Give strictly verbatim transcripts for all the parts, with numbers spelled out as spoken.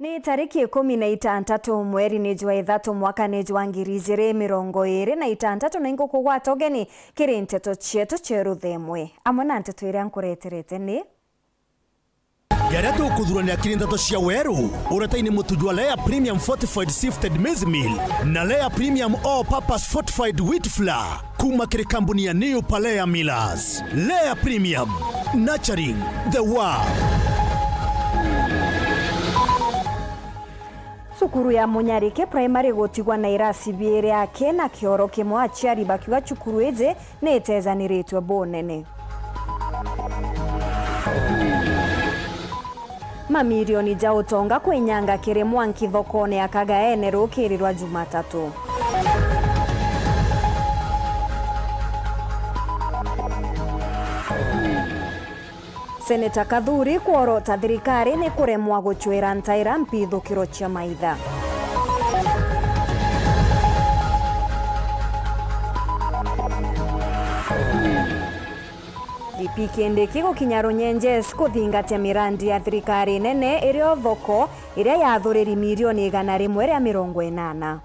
Ni tariki ikumi na itantatu mweri ni jwa ithatu mwaka ni jwa ngiri ijiri mirongo iri na itantatu, na ingukugwata ugeni kiri nteto cietu cia ruthemwe, amwe na nteto iria nkureterete ni: Jaria tukuthurania kiri nteto cia weru, uretaini mutu jwa Lea Premium Fortified Sifted Maize Meal na Lea Premium All Purpose Fortified Wheat Flour. Kuma kiri kambuni ya New Palea Millers. Lea Premium, nurturing the world. Cukuru ya Munyariki Primary gutigwa na irasi biiri aki na kioro kimwe, aciari bakiuga cukuru iji ni itezaniritwe bunene. Mamirioni ja utonga kwinyanga kiri mwanki thokone ya Kagaene rukiri rwa Jumatatu. Seneta Kathuri kworota thirikari ni kuremwa gucwira ntaira mpithukiro cia maitha. D P Kindiki gukinya Runyenjes kuthingatia mirandi ya thirikari nene irio thoko iria yathuriri mirioni igana rimwe ria mirongo inana.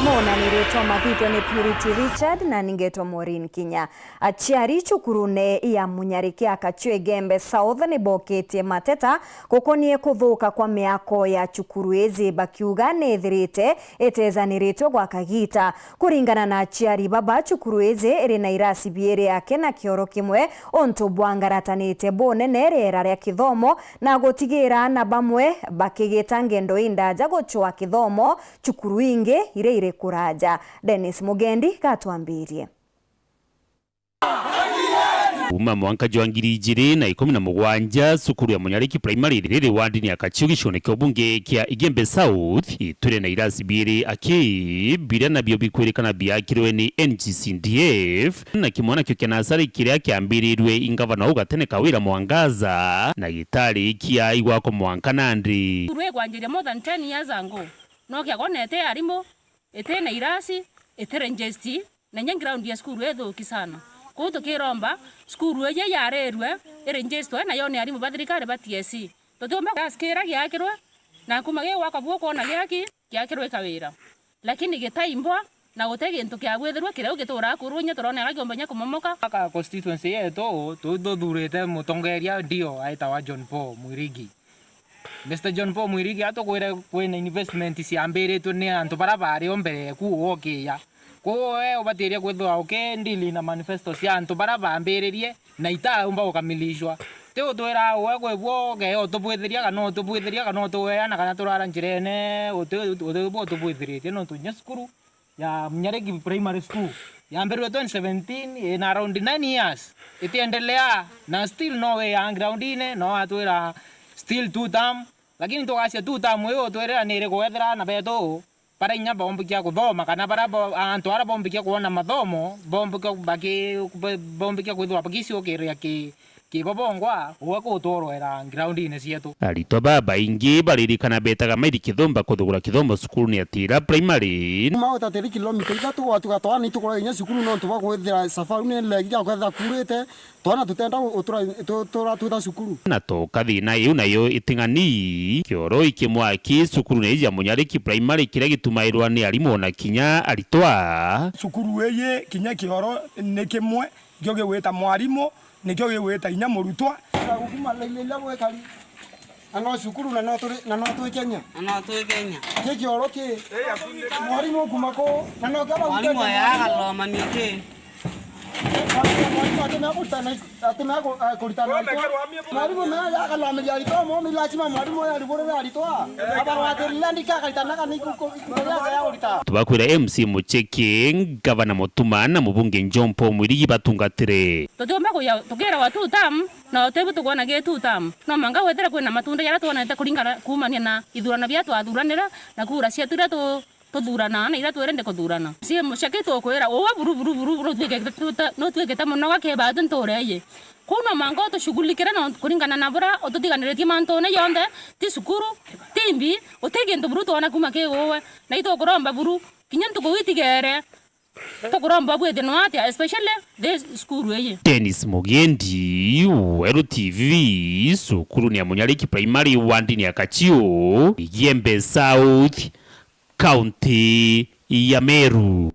Mona ni ritwa mathitho ni Purity Richard na ningetwa Maureen Kinya. Aciari cukurune ya Munyariki Akachwe Igembe South ni bokitie mateta gukonie kuthuka kwa miako ya cukuru iji, bakiuga ni ithirite itezaniritwe gwa kagita. Kuringana na aciari baba, cukuru iji iri na irasi biiri aki na kioro kimwe, untu bwangaratanite bunene riera ria kithomo na gutigira aana bamwe bakigita ngendo indaja gucwaa kithomo cukuru ingi iria iri kuraja. Dennis Mugendi gatwambirie. Kuuma mwanka jwa ngiri ijiri na ikumi na mugwanja, cukuru ya Munyariki Primary riri wandini ya Kachiu gicione kia ubunge kia Igembe South, itwire na irasi biiri aki, biria nabio bikwirikana biakirwe ni N G C D F, na kimwe nakio kia nasari kiria kiambirirwe i ngavana wa gatene Kawira Mwangaza, na gitari kia igwako mwanka nandi. Cukuru ikwanjiria more than ten years ago, no kiagwa na iti arimu, iti na irasi, iti register, na inya ground ya cukuru ithuki sana. Kwou tukiromba cukuru iji yarirwe, iregisterwe, na yone arimu ba thirikari ba T S C. Tutiumba gaskira giakirwe, na kuma gigwaka bwo kwona giaki, giakirwe ikawira. Lakini gitaimbwa, na guti gintu kiagwithirwe, kiriu gituraa kuru inya turona giumba inya kumomoka. Aka constituency yetu, tu-, tuthurite mutongeria ndio aitawa John Paul Mwirigi. Mister John Paul Mwirigi atukwire kwina investment ciambiritwe ni antu bara bari o mbere eku ukiya. Kwou we ubatirie kwithirwa ukindili na manifesto cia antu bara bambiririe na itaumba gukamilishwa. Ti utwira we kwi bwo uge utubwithiria kana utubwithiria kana utuweana kana turara njirene, uti, uti bwo utubwithiritie nontu inya cukuru ya Munyariki Primary School yambirwe twenty seventeen, ina around nine years itiendelea, na still no we ya ground-ine, no atwira still two term, lakini tugacia two term iyo utwirira ni iriku wethira aana betu bara inya bombikia kuthoma, kana bara bo-, antu ara bombikia kwona mathomo, bombikia baki-, bombikia kwithirwa bakiciukiria ki-, kibo bongwa, uwe kutworwera ground-ine cietu. Aritwa babaingi baririkana betaga mairi kithumba kuthugura kithomo cukurune ya Tira Primary. Kuma utatiri kilomita ithatu gwatuga twana itukurwa inya cukuru nontu bwa kwithira safari ni legi ya kwetha kurite, twana tutenda utura, tu-, tura twita cukuru. Na toka thina iu nayo iting'ani, kioro ikimwaki cukurune iji ya Munyariki Primary kiria gitumairwa ni arimu na kinya aritwa. Cukuru iji kinya kioro ni kimwe, Nikio gigwita mwarimu, nikio gigwita inya murutwa. Gukuma laini iria gwikari. Na no cukuru, na no turi, na no twi Kenya. Na no twi Kenya. Ki kioro ki? Mwarimu ukuma ku? Na no kia mwarimu aya agathomanio ki? Mwarimu atimea kurutana, atimea ku-, a, kuritana aritwa. Mwarimu mea agathomeria aritwa, mo ni lazima mwarimu uyu arugurire aritwa. Abarwatiri na ndika akaritanaga ni ku-, ku-, kuria ya urita. Tubakwira M C Mucheki, Gavana Mutuma na mubunge John Paul Mwirigi batungatire. Tutiumba kuya tukirawa two term, na utibu tukwona gi two term. No mwanka wethire kwina matunda jaria twonete kuringana kuumania na ithurano biria twathuranire na kura cietu iria tu-, tuthurana na iria twirende kuthurana. M C Mucheki tukwira, uwe buru, buru, buru, buru, utwikite, nutwikite muno gakibatu nture iji. Kuu no mwanka utushughulikire na kuringana na buria ututiganiritie mantune jonthe, ti cukuru, ti mbi, uti gintu buru twona kuuma ki uwe. Na itukuromba buru, kinya ntuku itigere, Tukuromba bwithinwa atia, especially this school iyi. Dennis Mugendi, Weru T V, cukuru ni ya Munyariki Primary, wandini ya Kachiu, Igembe South, kaunti ya Meru.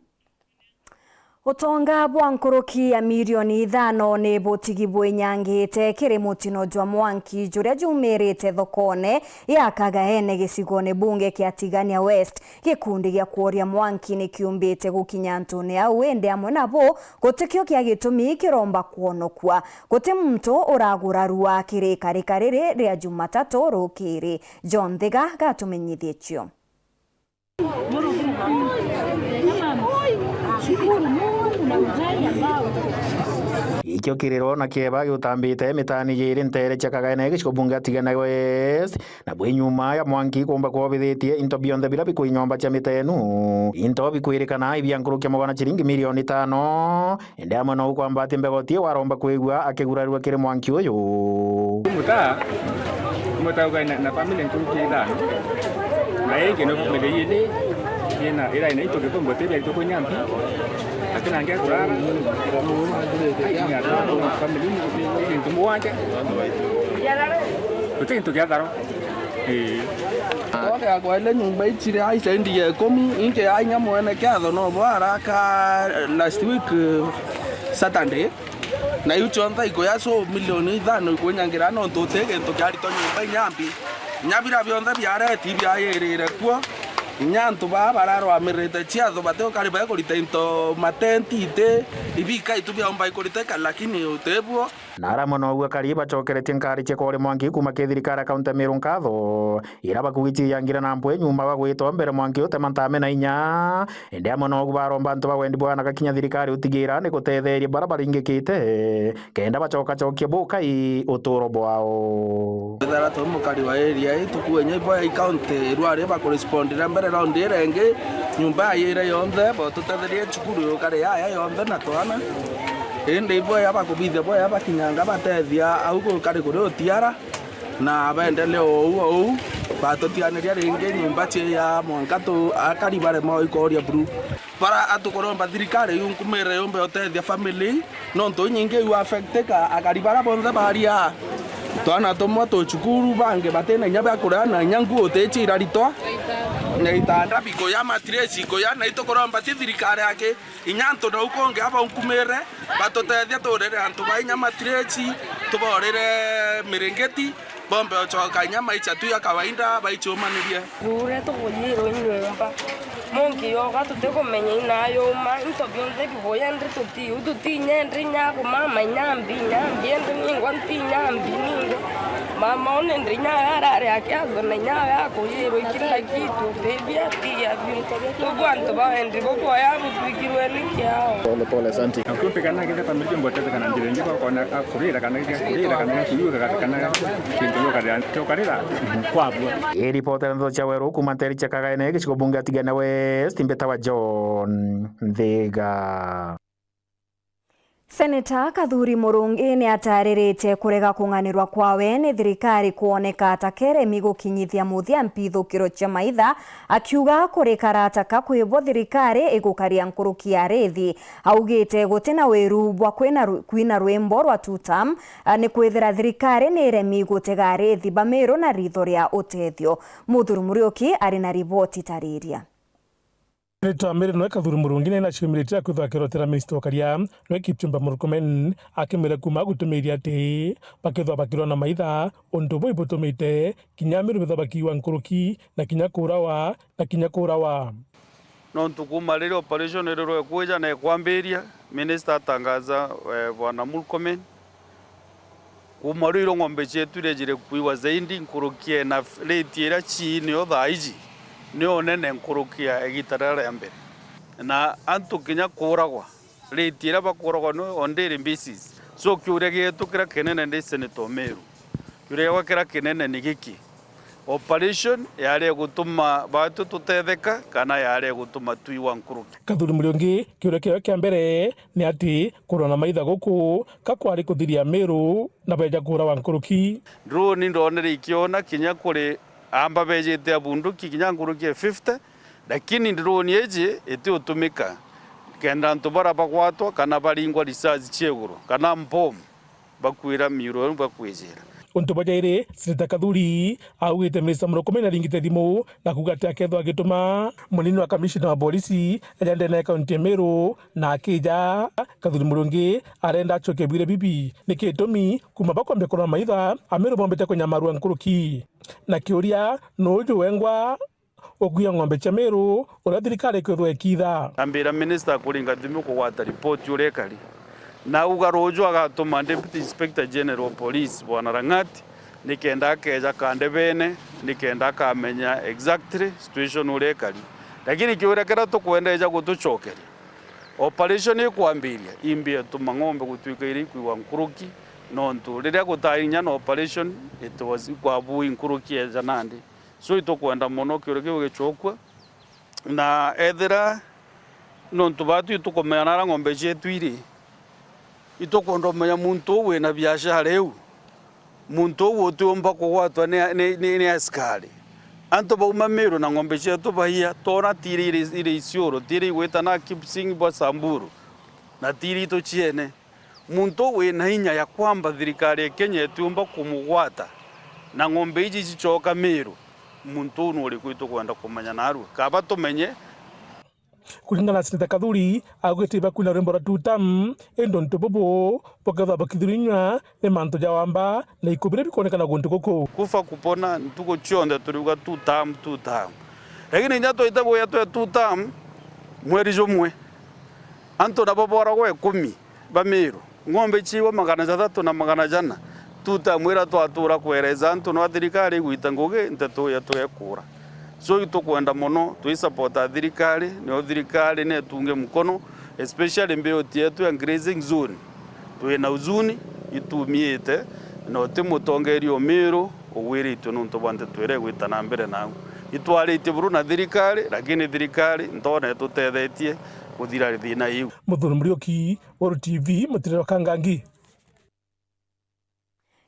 Utonga bwa nkuruki ya milioni ithano ni butigi bwinyangite kiri mutino jwa mwanki juria jumirite thokone ya Kagaene gicigone bunge kia Tigania West. Gikundi gia kworia mwanki ni kiumbite gukinya antune au, indi amwe nabo gutikio kia gitumi kiromba kwonokua. Guti muntu uragurarua kiri ikarika riri ria Jumatatu rukiri. John Thiga gatumenyithie cio. Ikio kiriro na kieba giutambite mitaani jiri ntere cia Kagaene gicigo bunge Tigania West, na bwi nyuma ya mwanki kuumba kwobithitie into bionthe bira bikwi nyomba cia mitenu. Into bikwirikana ibia nkuruki ya mugana ciringi milioni itano, indi amwe no ukwamba ati mbegoti waromba kwigua akigurarua kiri mwanki uyu. Muta, muta ugaina na family nkuruki ithano. Na ingi no family yini, ina, ira ina into kikombo tibia itukunyambi. Lakini angia kurara. Ai, ni atu, family ni, ni ntu mugwanja. Guti gintu gia tharo. Ii. Oke akwa ile nyumba ichire ai sendi ya ikumi, inke ya inya mwene kiatho no bo araka last week, eh, Saturday. Na iu cionthe ikuya so milioni ithano ikunyangira nontu uti gintu kiaritwa nyumba inyambi. Inya bira bionthe biareti biayirire kuo. Inya antu baa bararwamirite ciatho bati ukari bakurita into matenti iti ibika itu biaumba ikuriteka, lakini utibwo. Na ara amwe noguo akari bacokeretie nkari cia kori mwanki kuuma ki thirikari ya kaunti ya Meru nkatho, ira bakugici yangire na mpwe nyuma wa gwitwa mbere mwanki utema ntame na inya. Indi amwe nogu baromba antu ba wendi bwao na gakinya thirikari utigira ni gutetheria bara baringikite, kenda bacokacokia bukai uturo bwao. Ethera twi mukari wa area ii, tukuenya iboya i county irwari bakurespondira mbere round iria ingi, nyumba yayire yonthe, bo tutetherie cukuru yukari yaya yonthe na twana. Indi iboya bakubithia boya bakinyanga batethia au gukari kuri utiara. Na baendelee o uu o uu, batutianiria ringi nyumba cia mwanka tu akari barema o ikoria buru. Bara atukuromba thirikari yunkumire yumbe utethia family, nontu inyingi iu affecteka, akari bara bonthe baria twana tumwe tu cukuru, bangi batina inya bia kuria na inya nguo utichi iraritwa, na itanda bikuya, matiresi ikuya, na itukuromba ti thirikari aki. Inya antu nau kungi abaunkumire, batutethie turere antu ba inya matirechi, tuborere miringiti, bombe ucoka inya maicha tu ya kawaida, baichumanirie. Kuure tukuyirwe nyumba. Mungi yoga tutikumenya ina yuma, into bionthe bibuya ndi tutiu, tutinya ndi nya kumama inyambi, inyambi ndi ningwa ntinyambi ningwa. Mama one ndi nya arare akiazo na inya akuyirwe kila kitu, tibia tia. Tubu antu ba wendi bukwoya butwikirwe ni kiao. Pole pole, asante. Na ukiumbika na githe family mbote kana njira ingi bakona kurira kana kurira kana kuyuga kana kintu yokarira kyokarira kwabua. Ii ripoti ya ndeto cia Weru kuuma nteri cia Kagaene gicigo bunge ya Tigania West, mbitawa John Nthiga. Seneta Kathuri Murungi ni ataririte kurega kung'anirwa kwawe ni thirikari kwoneka ta keremi gukinyithia muthia mpithukiro cia maitha, akiuga kuri karata ka kwibo thirikari igukaria nkuruki ya arithi. Augite guti na wiru bwa kwina ru-, kwina rwimbo rwa two term, a, ni kwithira thirikari ni iremi gutega arithi ba Meru na ritho ria utethio. Muthuri Muriuki ari na riboti tariria. Seneta wa Meru noe Kathuri Murungi ni naciumiritie akwithwa akirotera minista wa ukaria noe Kipchumba Murkomen, akimwira kuma gutumiria ati bakithwa bakirwa na maitha untu bui butumite kinya Meru bithwa bakiwa nkuruki na kinya kurawa na kinya kurawa. Nontu kuma riria operation irirwe kwija na ikwambiria, minista atangaza, eh, Bwana Murkomen, kuma riu irio ng'ombe cietu irejire kuiwa zaidi nkuruki ya enough, rate iria ciinio thaa iji nio nene nkuruki ya igita riria ria mbere. Na antu kinya kuuragwa, rate iria bakuuragwa ni on daily basis. So kiuria gietu kiria kinene ndi Senator Meru, kiuria giakwa kiria kinene ni giki: operation yari igutuma batu tutetheka kana yari igutuma twiwa nkuruki? Kathuri Muriungi, kiuria kiawe kia mbere ni ati kurwa na maitha guku ka kwari kuthiria Meru na beja kuurawa nkuruki? Drone ndonere ikiona kinya kuri amba bejite a bunduki kinya nkuruki ya fifty, lakini drone iji itiutumika. Kenda antu bara bagwatwa kana baringwa risasi cia iguru kana mbomu, bakwira miuro iu bakwijira. Untu bwa jairi, Seneta Kathuri augite Mister Murkomen aringite thimu na kuuga ati akethwa agituma munini wa kamishina wa polisi aja ndene ya kaunti ya Meru na akija, Kathuri Murungi arenda acokie bwire bibi. Niki gitumi kuma bakwambia kurwa maitha, Ameru bombite kunyamarua nkuruki. Na kiuria, nuuju wengwa ukuia ng'ombe cia Meru uria thirikari ikwithwa ikiitha? Ambira minister kuringa thimu kugwata ripoti uria ikari. Na auga ruuju agatuma Deputy Inspector General of Police, Bwana Rang'ati, nikenda akeja kandebene, nikenda akamenya exactly situation uria ikari. Lakini kiuria kiria tukwenda eja gutucokeria, operation ikwambiria, imbi etuma ng'ombe gutwika iria ikwigwa nkuruki, nontu riria gutari inya na operation, it was ikwabui nkuruki eja nandi. So, itukwenda mono kiuria kiu gicokua, na ethira nontu batu itukumenya nara ng'ombe cietu iri, itukwenda umenya muntu uu wina biashara iu, muntu uu utiumba kugwatwa ni, ni, ni, ni askari. Antu bauma Meru na ng'ombe cietu baia, twona tiri iri, iri Isiolo, tiri igwita na Kipsing bwa Samburu, na tiri itu ciene. Muntu uu wina inya ya kwamba thirikari ya Kenya itiumba kumugwata na ng'ombe iji cicoka Meru, muntu uu nuriku itukwenda kumenya narua? Kaba tumenye. Kuringana na Seneta Kathuri, augite ibakwina rwimbo rwa two term, indi untu bubu bukethwa bukithurinywa ni mantu ja wamba na iku biria bikwonekana guntu guku. Kufa kupona, ntuku cionthe turiuga two term, two term. Lakini inya twaita gwia twe two term, mweri jumwe, antu nabo boragwa ikumi ba Meru, ng'ombe ciigwa magana jathatu na magana jana. Tutamwira twatura kwereza antu nwa thirikari igwita ngugi nteto ya twekura. So, itukwenda mono twisapota thirikari, nio thirikari netunge mukono, especially mbiuti yetu ya grazing zone. Twina huzuni, itumiite, na uti mutongeria o Meru ugwiritue nontu bwa nteto iria igwita na mbere nau. Itwaritie buru na thirikari, lakini thirikari ntona itutethetie kuthira thina iu. Muthuri Muriuki, Weru T V, Mutiriro Kangangi.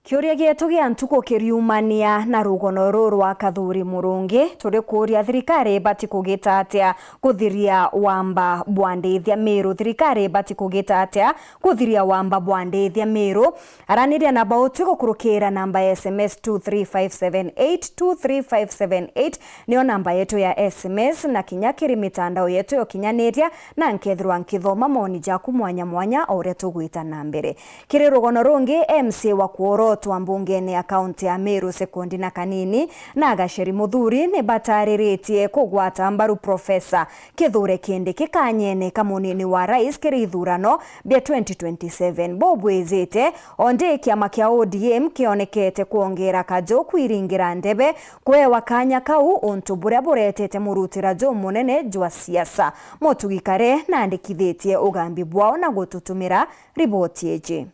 Kiuria gietu gia ntuku kiriumania na rugono ruru rwa Kathuri Murungi, turikuuria thirikari ibati kugita atia kuthiria wamba bwa ndithia Meru? Thirikari ibati kugita atia kuthiria wamba bwa ndithia Meru? Araniria na bauti gukurukira namba ya S M S two three five seven eight, two three five seven eight, niyo namba yetu ya S M S, na kinya kiri mitandao yetu ya ukinyaniria, na nkethirwa nkithoma maoni jaku mwanya mwanya o uria tugwita na mbere. Kiri rugono rungi, M C A wa kuorotwa mbungene ya kaunti ya Meru, Sekondina Kanini na Gacheri Muthuri, ni batariritie kugwata mbaru Profesa Kithure Kindiki kanyene ka munini wa rais kiri ithurano bia twenty twenty-seven. Bo bwijite, o ndi kiama kia O D M kionekete kwongera kaju kwiringira ndebe kwewa kanya kau, untu buria buretete murutira jumunene jwa siasa. Mutugi Kare naandikithitie ugambi bwao na gututumira riboti iji.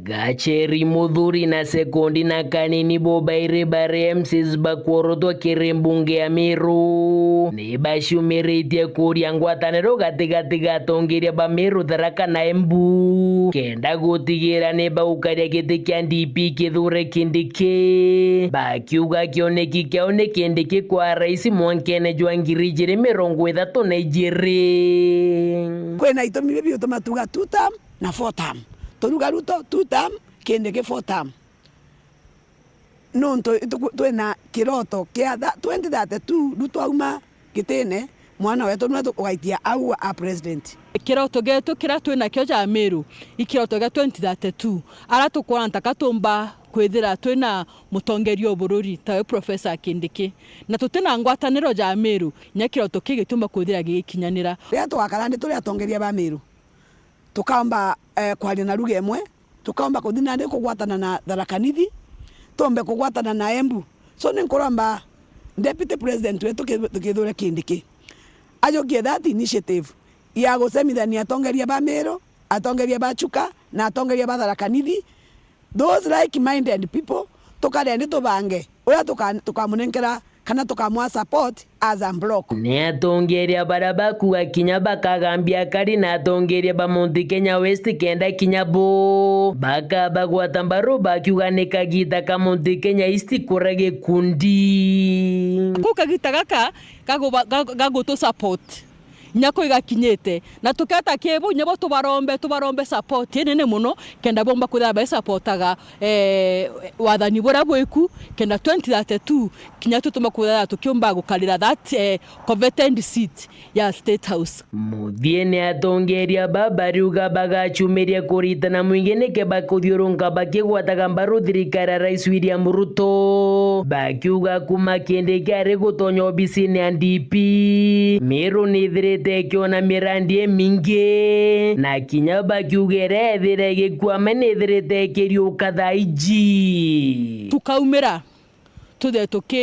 Gacheri Muthuri na Sekondina Kanini bo bairi bari M Cs bakworotwa kiri mbunge ya Meru, ni baciumiritie kuuria ngwataniro gatigati ga atongeria ba Meru, Tharaka na Embu, kenda gutigira ni baukaria giti kia D P Kithure Kindiki, bakiuga kioneki kiao ni Kindiki kwa rais mwankene jwa ngiri ijiri mirongo ithatu na ijiri. Kwina itumi bibi utuma tuga two term na four term. Turuga Ruto two term, Kindiki four term. Nontu itu-, twina kiroto kia tha-, twenty thirty-two, Ruto auma gitine, mwana wetu nwe tu-, ugaitia au a president. Kiroto gietu kiria twinakio ja Meru, i kiroto gia twenty thirty-two, aria tukwona ntaka tumba kwithira twina mutongeria o bururi tawe Professor Kindiki. Na tutina ngwataniro ja Meru, nya kiroto kii gitiumba kwithira gigikinyanira. Riria tugakara nthi turi atongeria ba Meru, tukaomba, eh, kwaria na lugha imwe, tukaomba kuthi nandi kugwatana na Tharaka Nithi, tuombe kugwatana na Embu. So, ni nkuromba Deputy President wetu Ki-, Kithure Kindiki ajukie that initiative ya gucemithania atongeria ba Meru, atongeria ba Chuka na atongeria ba Tharaka Nithi, those like-minded people, tukaria ndi tubange uria tuka-, tukamunenkera kana tukamwa support as a block. Ni atongeria baria bakuga kinya bakagambia akari na atongeria ba Mount Kenya West kenda kinya bo bakabagwata mbaru bakiuga ni kagita ka Mount Kenya East kuria gikundi. Kuu kagita gaka gaguba-, ga-, gagutu support. Nyako igakinyite, na tuketa kibu, nyabo tubarombe, tubarombe support inene muno, kenda bomba kwithira baisupotaga, eh, wathani buria bwiku, kenda twenty thirty-two, kinya tutumba kwithira tukiumba gukarira that, eh, coveted seat ya State House. Muthiene, atongeria baba riuga bagachumiria kuritana mwingi nike bakuthiurunka bakigwataga mbaru thirikari ya Rais William Ruto, bakiuga kuma kindi kiari gutonya obisine ya D P, Meru nithirite ikiona mirandi imingi, na kinya bakiuga iria ethire igikwama nithirite ikiriuka thaa iji. Tukaumira tuthe tuki,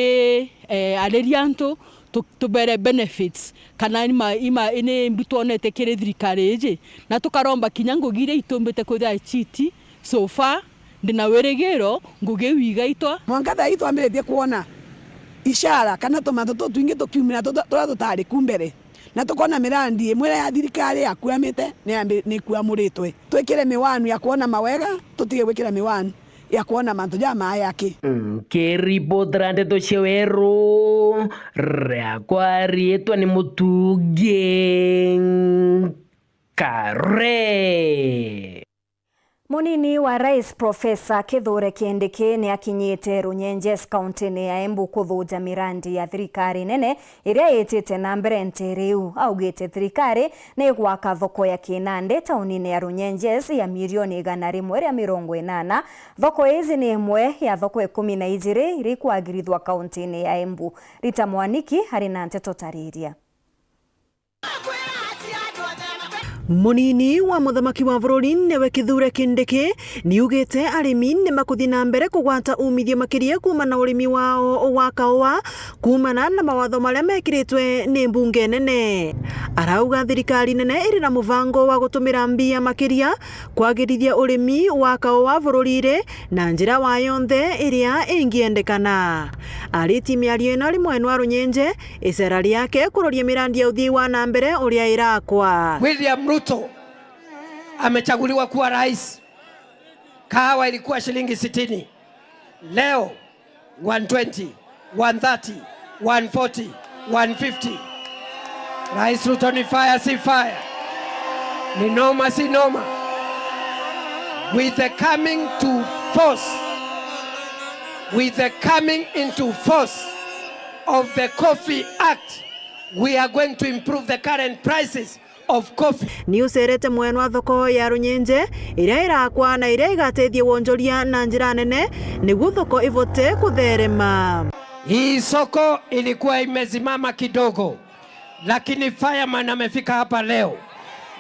eh, ariria antu tu-, tubere benefits, kana ima, ima, ni mbi twonete kiri thirikari iji, na tukaromba kinya ngugi iria itumbite kwithira citi. So far, ndina wirigiro ngugi iu igaitwa. Mwanka thaa ii twambiritie kwona ishara kana tumantu tutwingi tukiumira tu-, turia tutari ku mbere. Na tukona mirandi imwe iria ya thirikari yakuamite ni yambi-, ni ikuamuritwe. Twikire miwanu ya kwona mawega, tutige gwikira miwanu ya kwona mantu jamaya aki. Nkiripotera ndeto cia Weru, riakwa riitwa ni Mutungi Nkare. Munini wa Rais Profesa Kithure Kindiki ni akinyite Runyenjes, kaunti-ini ya Embu, kuthuja mirandi ya thirikari nene iria itite na mbere nteere iu. Augite thirikari ni igwaka thoko ya kinandi tauni-ini ya Runyenjes ya milioni igana rimwe ria mirongo inana. Thoko iji ni imwe ya thoko ikumi na ijiri iria ikwagirithua kaunti-ini ya Embu. Rita Mwaniki ari na nteto tariria. Munini wa muthamaki wa bururi niwe Kithure Kindiki niugite arimi ni makuthi na mbere kugwata umithio makiria kuuma na urimi wao wa kaua kuumana na mawatho maria mekiritwe ni mbunge nene. Arauga thirikari nene iri na mubango wa gutumira mbia makiria kwagirithia urimi wa kaua bururi-ri na njira wa yonthe iria ingiendekana. Ariti miario ino ari mwena wa Runyenje, icera riake kuroria mirandi ya uthii wa na mbere uria irakwa. William Ruto amechaguliwa kuwa rais. Kahawa ilikuwa shilingi sitini. Leo, one twenty, one thirty, one forty, one fifty. Rais Ruto, ni fire si fire? Ni noma si noma? With the coming to force, with the coming into force of the Coffee Act, we are going to improve the current prices of coffee. Ni ucerete mwena wa thoko ya Runyenje iria irakwa na iria igatethia wonjoria na njira nene niguo thoko ivote kutherema. Hii soko ilikuwa imesimama kidogo, lakini fireman amefika hapa leo.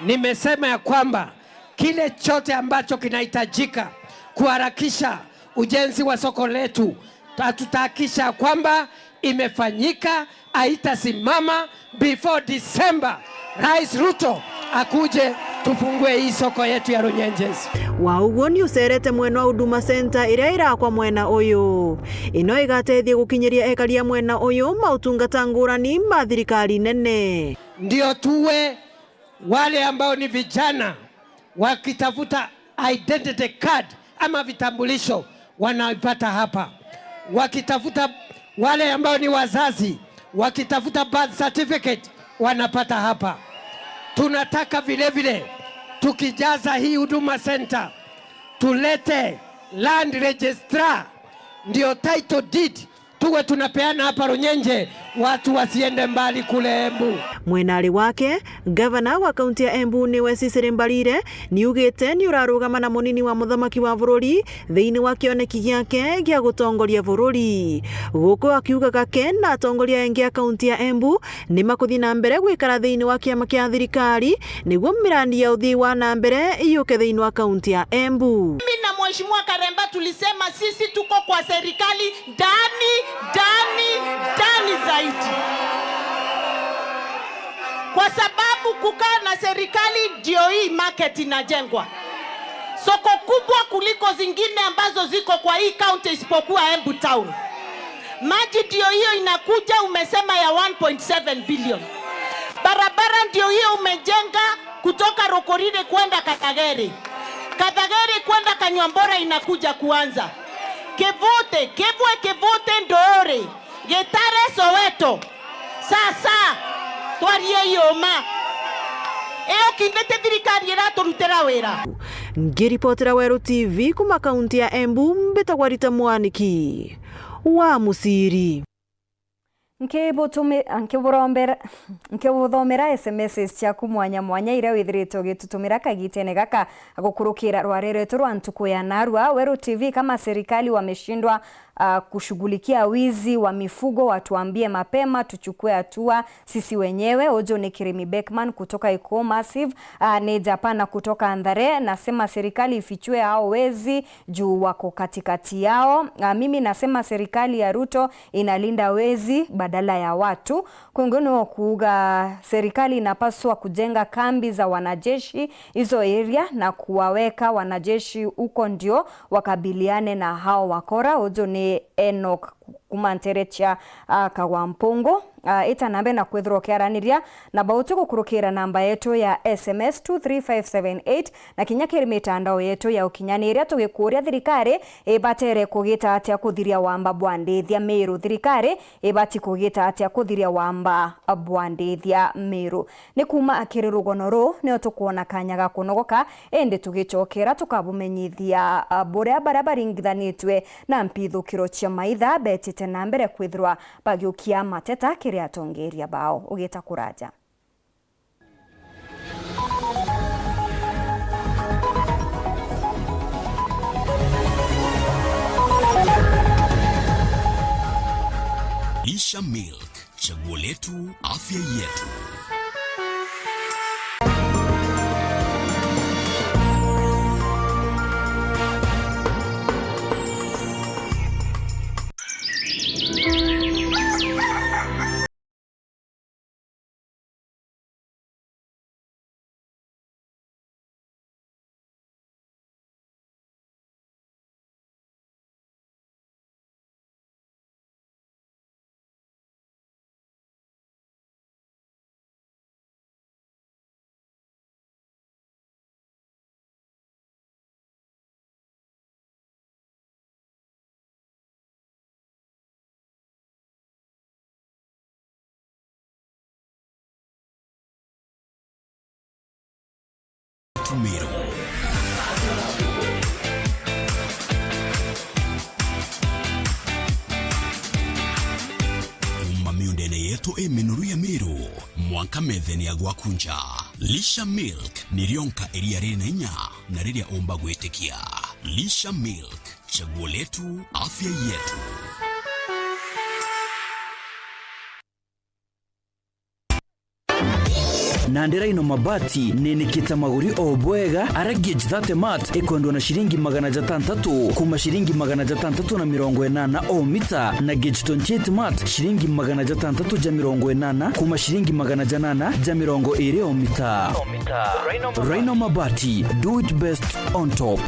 Nimesema ya kwamba kile chote ambacho kinahitajika kuharakisha ujenzi wa soko letu, ta-, tutahakikisha kwamba imefanyika, haitasimama before December. Rais Ruto akuje tufungue hii soko yetu ya Runyenjes. Wa uguo ni ucerete mwena wa Huduma Center iria irakwa mwena uyu. Ino igatethia gukinyiria ekari a mwena uyu mautungata ngurani ma thirikari nene. Ndio tuwe wale ambao ni vijana wakitafuta identity card ama vitambulisho, wanaipata hapa. Wakitafuta, wale ambao ni wazazi, wakitafuta birth certificate, wanapata hapa. Tunataka vile vile, tukijaza hii Huduma Center, tulete land registrar, ndio title deed tuwe tunapeana hapa Runyenje, watu wasiende mbali kule Embu. Mwenari wake, gavana wa kaunti ya Embu niwe Cecily Mbarire, niugite ni urarugama na munini wa muthamaki wa bururi thiini wa kioneki giake gia gutongoria bururi. Guku akiuga gake na atongoria engi a kaunti ya Embu ni makuthi na mbere gwikara thiini wa kiama kia thirikari niguo mirandi ya uthii wa na mbere iyuke thiini wa kaunti ya Embu. Mimi na Mheshimiwa Karemba tulisema sisi tuko kwa serikali ndani, ndani, ndani zaidi. Kwa sababu kukaa na serikali ndio hii market inajengwa. Soko kubwa kuliko zingine ambazo ziko kwa hii county isipokuwa Embu Town. Maji ndio hiyo inakuja, umesema ya one point seven billion. Barabara ndio hiyo umejenga kutoka Rokorire kwenda Kathagere. Kathagere kwenda Kanywambora inakuja kuanza. Kivute, Kivwe, Kivute, Ndoore, Gitare, Soweto. Sasa, twarie yoma. Iyo kindi ti thirikari iraturutira wira. Ngiripotera Weru T V kuma kaunti ya Embu, mbitagwa Rita Mwaniki wa Musiri. Nkibutumi-, nkiburombera-, nkibuthomera S M Ss ciaku mwanya mwanya iria withiritwe ugitutumira kagitene gaka gukurukira rware rwetu rwa ntuku ya narua. Weru T V, kama serikali wameshindwa, ah, kushughulikia wizi wa mifugo, watuambie mapema, tuchukue hatua sisi wenyewe. Uju ni Kirimi Beckman kutoka Ikuo Massive, ah, ni Japana kutoka Ndhare. Nasema serikali ifichue hao wezi juu wako katikati yao. Ah, mimi nasema serikali ya Ruto inalinda wezi badala ya watu. Kwingi ni kuuga serikali inapaswa kujenga kambi za wanajeshi hizo area na kuwaweka wanajeshi huko ndio wakabiliane na hao wakora. Uju ni Enoch kuma ntere cia, ah, Kagwa Mpungu. Ah, ita na mbere na kwithirwa ukiaraniria na bauti gukurukira namba yetu ya S M S two three five seven eight na kinya kiri mitandao yetu ya ukinyaniria, tugikuuria thirikari ibatere kugita atia kuthiria wamba bwa ndithia Miru? Thirikari ibati kugita atia kuthiria wamba bwa ndithia Miru? Ni kuma akiri rugono ruu nio tukwona kanya ga kunogoka, indi tugicokera tukabumenyithia, ah, buria baria baringithanitue na mpithukiro cia maitha betite na mbere kwithirwa bagiukia mateta kiri atongeria bao. Ugita kuraja. Lisha Milk, chaguo letu, afya yetu. Meru. Kuma miundene yetu i minoru ya Meru, mwanka methene ya gwaku nja. Lisha Milk ni rionka iria riri na inya na riria umba gwitikia. Lisha Milk, chaguo letu, afya yetu. Nandi Rhino Mabati ninikite maguri o bwega, aria gauge thirty mat ikwendwa na ciringi magana jatantatu, kuma ciringi magana jatantatu na mirongo inana o mita, na gauge twenty-eight mat ciringi magana jatantatu ja mirongo inana, kuma ciringi magana janana ja mirongo iri o mita. Rhino Mabati, do it best on top.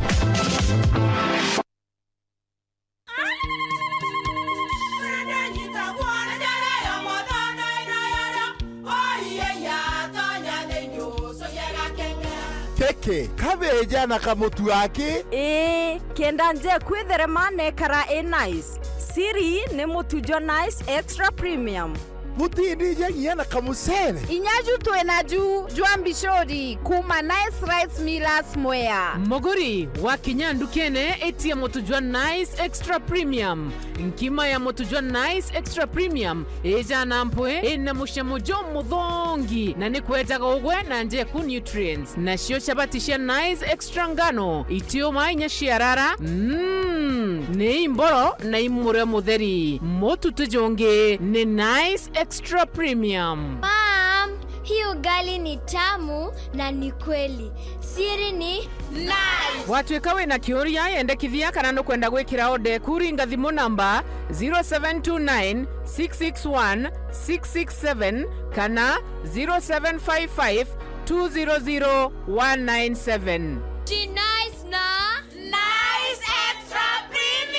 Keke, kabeja na kamutu aki? Ii, kenda nje kwitherema nekara i nice. Siri ni mutu jwa Nice Extra Premium. Butindija nginya na kamucere. Inya ju twina ju jwa mbicuri kuma Nice Rice Millers Mwea. Muguri, wakinya ndukene, itia mutu jwa Nice Extra Premium. Nkima ya mutu jwa Nice Extra Premium ijana mpwi, ina mucamo jumuthongi, na ni kwejaga ugwe na njeku nutrients. Nacio chabati cia Nice Extra ngano, itiuma inya ciarara, mm, ni imboro na i murio mutheri. Mutu ti jungi, ni Nice Extra Premium. Mom, hii ugali ni tamu na ni kweli. Siri ni Nice. Watwika wina kiuria, yendekithia kana nukwenda gwikira order eku, ringa thimu namba zero seven two nine, six six one, six six seven kana zero seven five five, two zero zero, one nine seven. Ji Nice na Nice Extra Premium.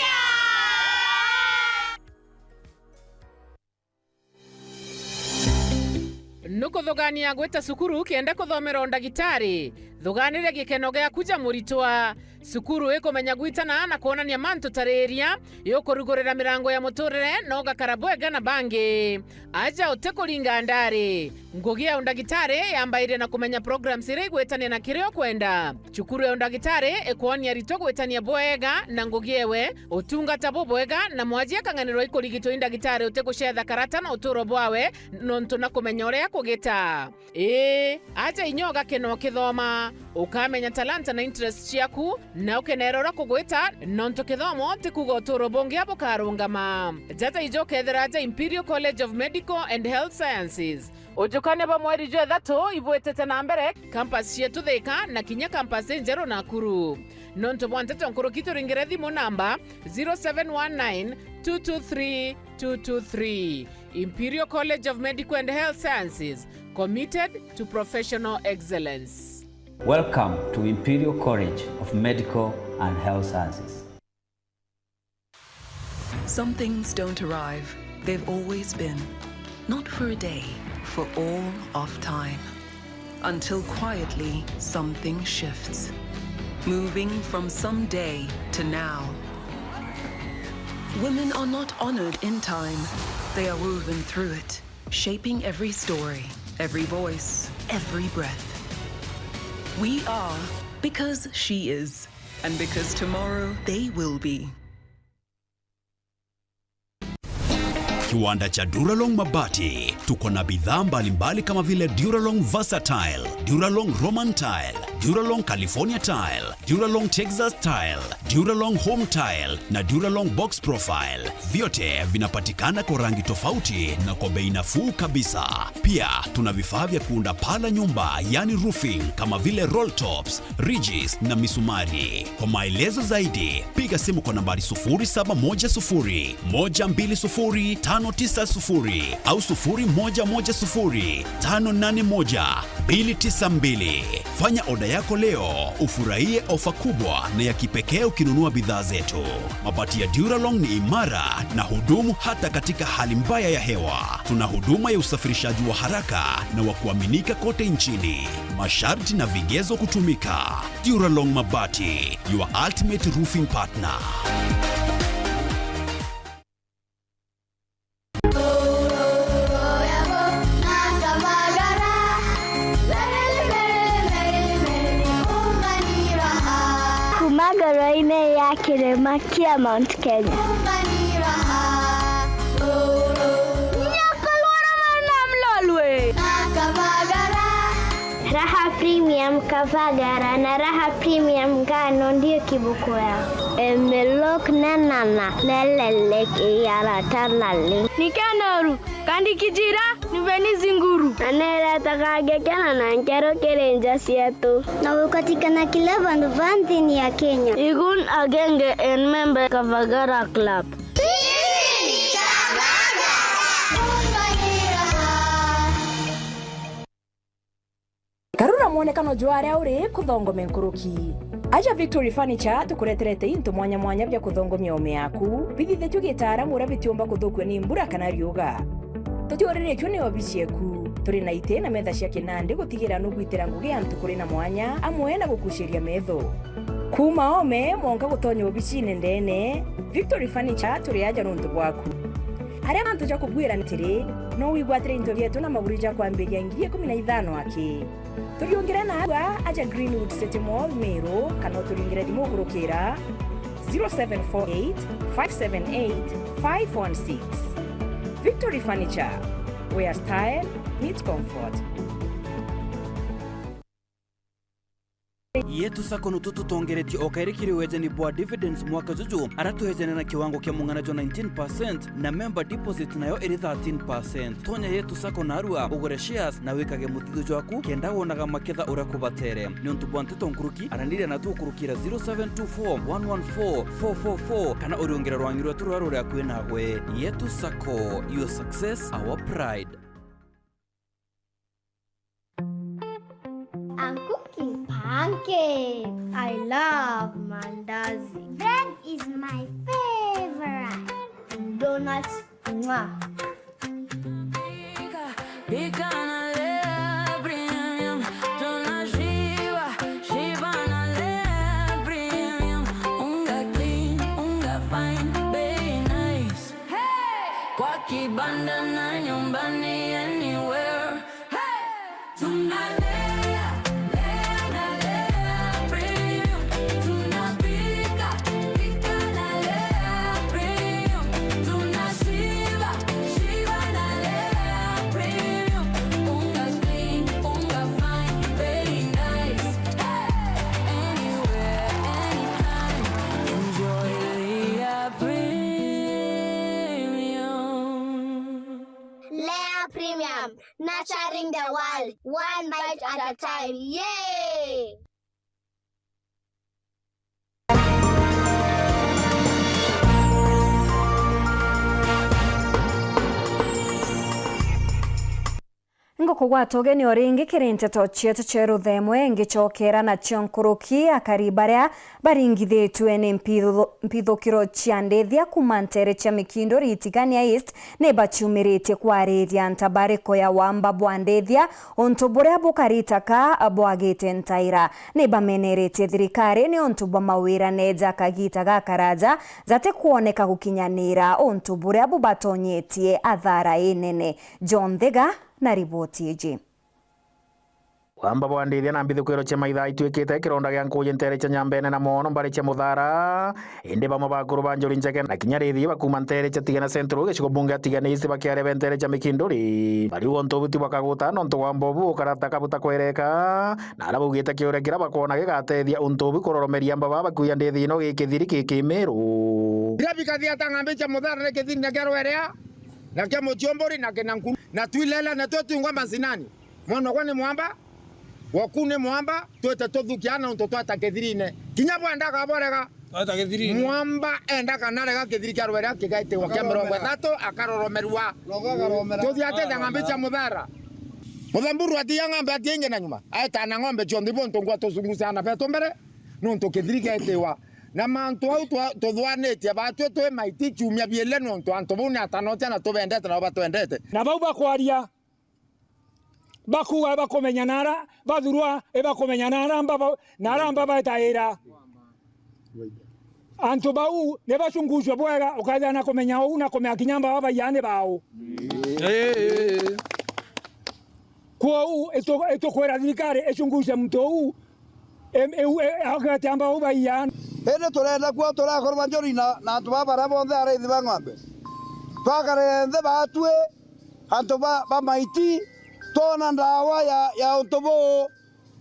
Nukuthugania gwita cukuru kenda kuthomera undagitari? Thuganiria gikeno giaku ja muritwa. Cukuru ikumenya gwitana na kwonania mantu ta riria, yukurugurira mirango ya muturire na ugakara bwega na bangi. Aja utikuringa ndari. Ngugi ya undagitari yambairie na kumenya programs iria igwitania na kiria ukwenda. Cukuru ya undagitari ikwonia aritwa gwitania bwega na ngugi ewe, utungata bubwega, na mwaji akang'anirwa ikurigitwa i ndagitari utigucetha karata na uturo bwawe nontu na kumenya uria kugita. Ii, aja inya ugakena ukithoma, ukamenya talanta na interest ciaku, na ukenera uria kugwita, nontu kithomo ti kuuga uturo bungi bukarungama. Jaja ijo ukethira aja Imperial College of Medical and Health Sciences. Ujukania bwa mweri jwa ithatu ibwitite na mbere, campus cietu Thika na kinya campus injeru Nakuru. Nontu bwa nteto nkuruki, turingire thimu namba zero seven one nine two two three two two three. Imperial College of Medical and Health Sciences, committed to professional excellence. Welcome to Imperial College of Medical and Health Sciences. Some things don't arrive, they've always been. Not for a day, for all of time. Until quietly, something shifts. Moving from someday to now. Women are not honored in time, they are woven through it, shaping every story, every voice, every breath. We are because she is, and because tomorrow they will be. Kiwanda cha Duralong Mabati. Tuko na bidhaa mbalimbali kama vile Duralong Versatile, Duralong Roman Tile, Duralong California Tile, Duralong Texas Tile, Duralong Home Tile na Duralong Box Profile. Vyote vinapatikana kwa rangi tofauti na kwa bei nafuu kabisa. Pia tuna vifaa vya kuunda paa la nyumba, yani roofing, kama vile roll tops, ridges na misumari. Kwa maelezo zaidi, piga simu kwa nambari sufuri saba moja sufuri, moja mbili sufuri, tano tisa sufuri au sufuri moja moja sufuri, tano nane moja, mbili tisa mbili. Fanya oda yako leo, ufurahie ofa kubwa na ya kipekee ukinunua bidhaa zetu. Mabati ya Duralong ni imara na hudumu hata katika hali mbaya ya hewa. Tuna huduma ya usafirishaji wa haraka na wa kuaminika kote nchini. Masharti na vigezo kutumika. Duralong Mabati, your ultimate roofing partner. Kuma ngoro-inĩ ya kĩrĩma kĩa Mount Kenya. Nyakorwo na mwana mlolwe. Raha Premium Kavagara na Raha Premium Ngano ndio kiboko yao. Emelok nenana nelelek iyaratanali. Nikanor, kandi kijira, niveni zinguru. Aneretaga ngekena na nkero kiri nja cietu. Na gukatikana kila vandu va nthini ya Kenya. Igun agenge en member Kavagara Club. Karura mwonekano jwa aria uri kuthongome nkuruki. Aja Victory Furniture tukureterete into mwanya mwanya bia kuthongomia ome yaku, bithithitue gitaaramu uria bitiumba kuthukua ni mbura kana riuga. Tutiuririkue ni obici eku. Turi na iti na metha cia kinandi gutigira nugwitira ngugi antu kuri na mwanya, amwe na gukuciria metho. Kuuma ome mwanka gutonya obicine ndene, Victory Furniture turi aja nuntu bwaku. Aria antu ja kubwira ni atiri, no wigwatire into bietu na maguru ja kwambiria ngiri ikumi na ithano aki. Turiungire na agua aja Greenwood City Mall, Meru, kana uturingire thimu ukurukira zero seven four eight, five seven eight, five one six. Victory Furniture, where style meets comfort. Yetu Sacco nutu tutongeretie o kairi kiri wejani bwa dividends mwaka juju, ara tuhejene na kiwango kia mung'ana jwa nineteen percent na member deposit nayo iri thirteen percent. Tonya Yetu Sacco narua, ugure shares na wikage muthithio jwaku kenda wonaga maketha uria kubatere. Niuntu bwa nteto nkuruki, araniria natu ukurukira zero seven two four one one four four four four kana uriungire rwangi rwetu ruria ruri akui nawe. Yetu Sacco, your success, our pride. I'm cooking pancakes. I love mandazi. Bread is my favorite. Donuts, mwah. Pika na lea premium, tunashiba. Premium, nurturing the world, one bite at a time. Yay! Ngukugwata ugeni o ringi kiri nteto cietu cia ruthemwe, ngicokera nacio nkuruki. Akari baria baringithitue ni mpithu-, mpithukiro cia ndithia kuuma nteere cia Mikinduri Itigania East ni baciumiritie kwariria ntabariko ya wamba bwa ndithia, untu buria bukari taka bwagite ntaira. Ni bameneretie thirikari niuntu bwa mawirane ja kagiita gakaraja jatikwoneka gukinyanira, untu buria bubatonyetie athara inene. John Thiga na riboti iji. Wamba bwa ndithia na mbithukiro cia maitha itwikite kironda gia nkuuji nteere cia Nyambene na Mwono mbari cia Muthara. Indi bamwe ba akuru ba Njuri Ncheke na kinya rithi bakuuma nteere cia Tigania Central, gicigo bunge ya Tigania East, bakiaria be nteere cia Mikinduri, bariuga untu buti bwa kaguta nontu wamba ubu ukarata kabuta kwereka, na aria baugite kiuria kiria bakoona gigatethia untu ubu kuroromeria amba baa bakuuja ndithi ino gikithiri gikimiru. Biria bikathia ta ng'ambi cia Muthara ni kithiri na kia Rwerea, na kia Muciumburi, na kina Nkuru, na Twilela, na twe twingwa macinani. Mwanokwa ni mwamba, woku ni mwamba, twite tuthukia na untu twata kithirine. Kinya bwenda kaborega. Twata kithirine. Mwamba enda kana rega kithiri kia Rwerea kigaitiwa kia mirongo ithatu, akaroromerua. Rogo akaromera. Tuthiatite ng'ambi cia Muthara. Muthamburu atia ng'ambi atia ingi na nyuma. Aeta na ng'ombe cionthe ibo ntu ngwa tusungucia ana betu mbere, nuntu kithiri giaitiwa. Na mantu au twa-, tuthwanitie batwi twi maiti ciumia biele, nuntu antu bau ni atanotia na tubendete nabo batwendete. Na bau bakwaria, bakuuga bakumenya nara bathurwa, ibakumenya nara mbaba, nara mbaba etaira. Antu bau ni bacungucwe bwega, ukaja na kumenya uu na kumenya kinya mbaba baiya ni bau. Kwou itu-, itukwira thirikari icunguce muntu uu, em-, eu-, e-, augete amba bau baiya. Indi turenda kuo turakorwa Njuri na, na antu baa baria bonthe araithi ba ng'ombe. Twakare nthi batwi, antu ba, ba maiti, twona ndawa ya, ya untu buu,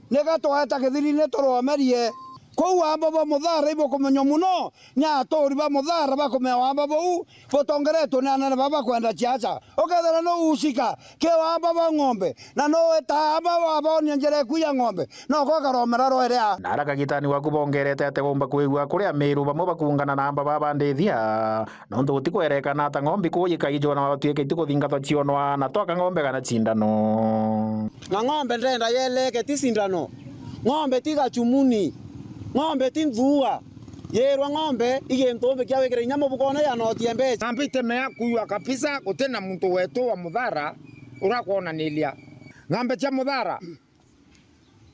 nika twaeta kithirine turomerie. Kwou wamba bwa Muthara ibukumenywa mono ni aturi ba Muthara, bakumenya wamba buu butongeretwe ni anene baba bakwenda ciaca. Ukethira nuucika ki wamba bwa ng'ombe, na nuuitaa amba wabonia njira iku ya ng'ombe, noko ukaromera rwerea. Na ara kagitani waku bongerete ati gumba kwigua kuria Miru bamwe bakuungana na amba baba ndithia. Nontu gutikwerekana ata ng'ombe kuu ikaijwa na watuike itikuthingatwa cionwa na twaka ng'ombe kana cindano. Na ng'ombe ndenda yeleke ti cindano. Ng'ombe ti gachumuni. Ng'ombe ti nthuua. Yirwa ng'ombe i gintu umbikia wikire inya mubukone ya noti ya mbeca. Ng'ombe itemea kuua kabisa, guti na muntu wetu wa Muthara urakwonaniria. Ng'ombe cia Muthara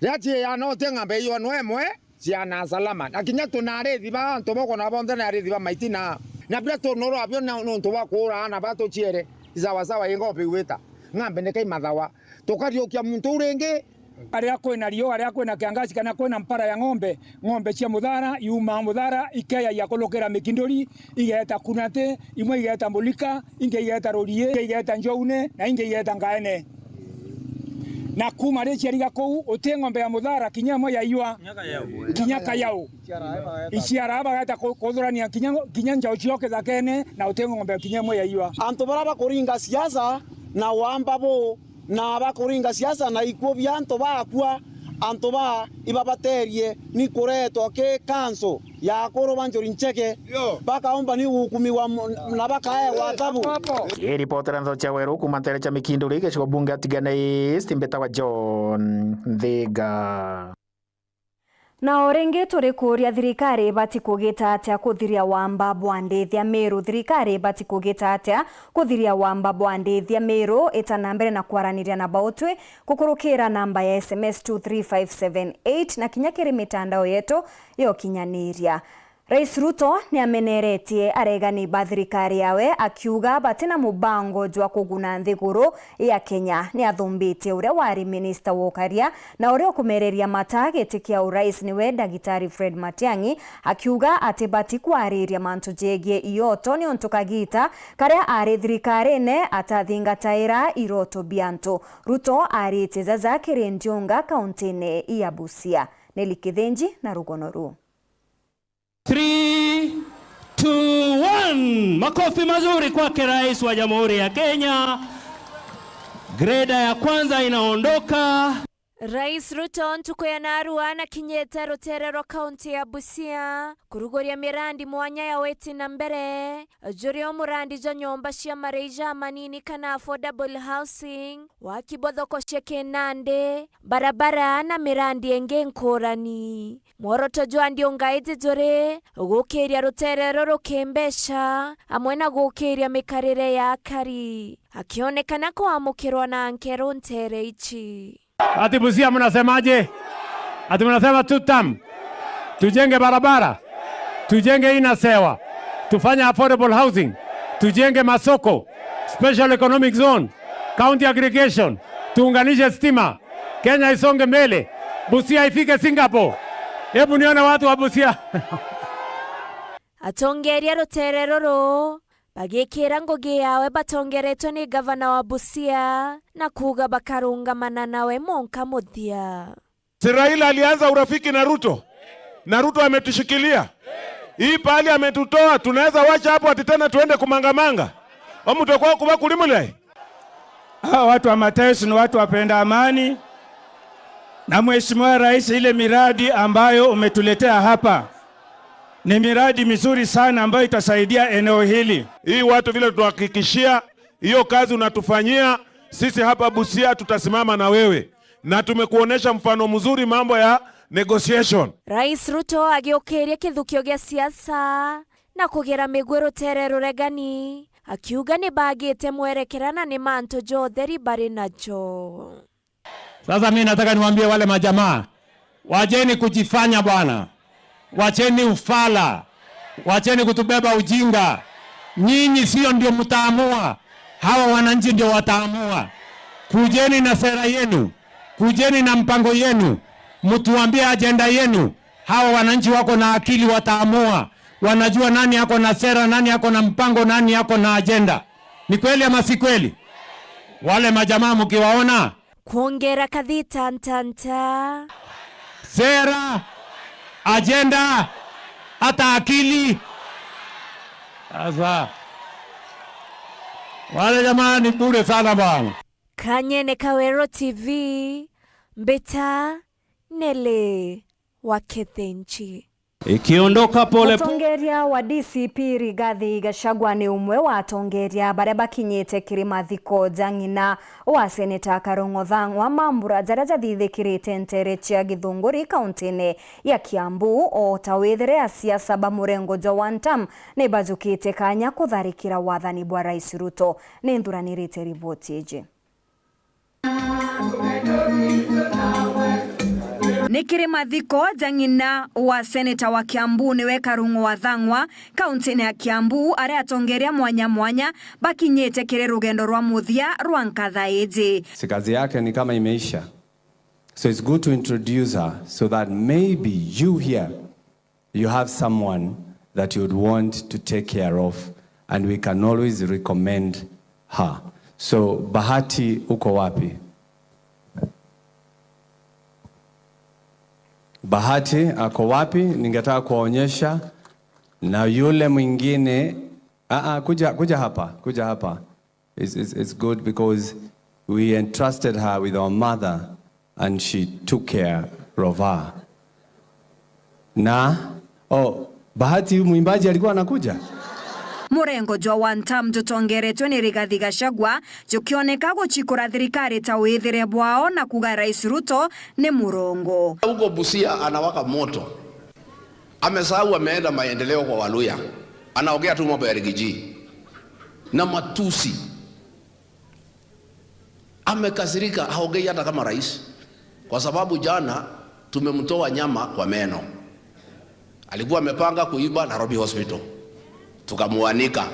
Riria ciiana uti ng'ambe iyo no imwe ciana salama. Na kinya tunarithi ba antu boko na bonthe na arithi ba maiti na, na biria tunurwa bio na nuntu bwa kuura ana ba tuciere. Isawa sawa ingo biwita. Ng'ambe ni kai mathawa. Tukariukia muntu u ringi. Aria kwina riua, aria kwina kiangaci kana kwina mpara ya ng'ombe, ng'ombe cia Muthara iumaa Muthara ikeya iakulukira Mikinduri, igeeta Kunati, imwe igeeta Mulika, ingi igeeta Rurie, ingi igeeta Njoune, na ingi igeeta Ngaene. Na kuuma ri ciariga kuu, uti ng'ombe ya Muthara kinya imwe yaiywa. Kinya Kayau. Iciara bageeta ku-, kuthurania kinya, kinya njocio kithakene, na uti ng'ombe kinya imwe yaiywa. Antu baria bakuringa siasa na wamba buu, na bakuringa siasa na ikuu bia antu bakua, antu baa ibabaterie ni kuretwa ki kanso ya akuru ba Njuri Ncheke, bakaumba ni gukumiwa mu-, na bakaewa thabu. Ii ripoti ria Nthoto cia Weru kuuma nteere cia Mikinduri, gicigo bunge ya Tigania East, mbitagwa John Nthiga. Na o ringi turikuuria, thirikari ibati kugita atia kuthiria wamba bwa ndithia Miru? Thirikari ibati kugita atia kuthiria wamba bwa ndithia Miru? Ita na mbere na kwaraniria na bautwi gukurukira namba ya S M S two three five seven eight na kinya kiri mitandao yetu ya ukinyaniria. Rais Ruto ni ameneretie aregani ba thirikari yawe, akiuga batina mubango jwa kuguna nthiguru ya Kenya. Ni athumbitie uria wari minista wa ukaria na uria ukumereria mata giti kia urais, niwe Ndagitari Fred Matiang'i, akiuga ati bati kwariria mantu jegie ioto, niuntu kagita karia ari thirikarine atathingataira iroto bia antu. Ruto aritie jaja kiri Ndiunga, kauntine ya Busia. Nelly Kithinji na rugono ruu. Three, two, one. Makofi mazuri kwake Rais wa Jamhuri ya Kenya. Greda ya kwanza inaondoka. Rais Ruto ntuku ya narua nakinyite rutere rwa kaunti ya Busia kuruguria mirandi mwanya ya witi na mbere, juri o murandi jwa nyomba cia marii jamanini kana affordable housing, waki bwa thoko cia kinandi, barabara na mirandi ingi nkurani. Mworoto jwa ndiunga iji juri gukiria rutere ruru kimbeca, amwe na gukiria mikarire ya akari, akionekana kwamukirwa na nkero ntere ici. Ati Busia mnasemaje? Ati mnasema two term? Tujenge barabara, tujenge inasewa, tufanye affordable housing, tujenge masoko, special economic zone, county aggregation, tuunganishe stima, Kenya isonge mbele, Busia ifike Singapore. Hebu nione watu wa Busia. Atongeria rutere ruru bagikira ngugi yawe batongeretwe ni gavana wa Busia na kuuga bakarungamana nawe monka muthia. Si Raila alianza urafiki na Ruto? Na Ruto ametushikilia. Hii pahali ametutoa, tunaweza wacha hapo ati tena tuende kumangamanga? Omuntu kwa kuba kuli mulai? Hawa watu wa Matayos ni watu wapenda amani. Na Mheshimiwa Rais, ile miradi ambayo umetuletea hapa ni miradi mizuri sana ambayo itasaidia eneo hili. Hii watu vile tunahakikishia, hiyo kazi unatufanyia, sisi hapa Busia tutasimama na wewe. Na tumekuonesha mfano mzuri mambo ya negotiation. Rais Ruto agiukiria kithukio gia siasa na kugira migwi rutere ruregani, akiuga ni bagite mwerekera na ni mantu ja utheri bari najo. Sasa mimi nataka niwaambie wale majamaa, wacheni kujifanya bwana. Wacheni ufala. Wacheni kutubeba ujinga. Nyinyi sio ndio mtaamua. Hawa wananchi ndio wataamua. Kujeni na sera yenu. Kujeni na mpango yenu. Mtuambie ajenda yenu. Hawa wananchi wako na akili, wataamua. Wanajua nani ako na sera, nani ako na mpango, nani ako na ajenda. Ni kweli ama si kweli? Wale majamaa mkiwaona, Kwongera kathita ntanta. Sera, ajenda, hata akili. Sasa, wale jamaa ni bure sana bwana. Kanyene Kawero T V, Mbita, Nelly wa Kethenchi. Ikiondoka pole pole. Mutongeria wa D C P Rigathi Gachagua ni umwe wa atongeria baria bakinyite kiri mathiko ja ng'ina wa seneta Karung'o Thang'wa, mambura jaria jathithikirite ntere cia Githunguri kauntine ya Kiambu, o ta withire asiasa ba murengo jwa One Term ni bajukite kanya kutharikira wathani bwa Rais Ruto. Ni nthuranirite riboti iji. Ni kiri mathiko ja ng'ina wa seneta wa Kiambu niwe Karung'o wa Thang'wa, kauntine ya Kiambu, aria atongeria mwanya mwanya bakinyite kiri rugendo rwa muthia rwa nkatha iji. Si kazi yake ni kama imeisha. So it's good to introduce her so that maybe you here you have someone that you would want to take care of, and we can always recommend her. So, Bahati, uko wapi? Bahati ako wapi? Ningetaka kuwaonyesha. Na yule mwingine, ah, ah, kuja, kuja hapa, kuja hapa. It's, it's, it's good because we entrusted her with our mother and she took care of her. Na, oh, Bahati, huyu mwimbaji alikuwa anakuja? Murengo jwa One Term jutongeretwe ni Rigathi Gachagua jukioneka guchikura thirikari ta withire bwao na kuga Rais Ruto ni murongo. Huko Busia anawaka moto. Amesahau ameenda maendeleo kwa Waluya. Anaongea tu mambo ya Rigiji na matusi. Amekasirika, haongei hata kama rais, kwa sababu jana tumemtoa nyama kwa meno. Alikuwa amepanga kuiba Nairobi Hospital, tukamuanika,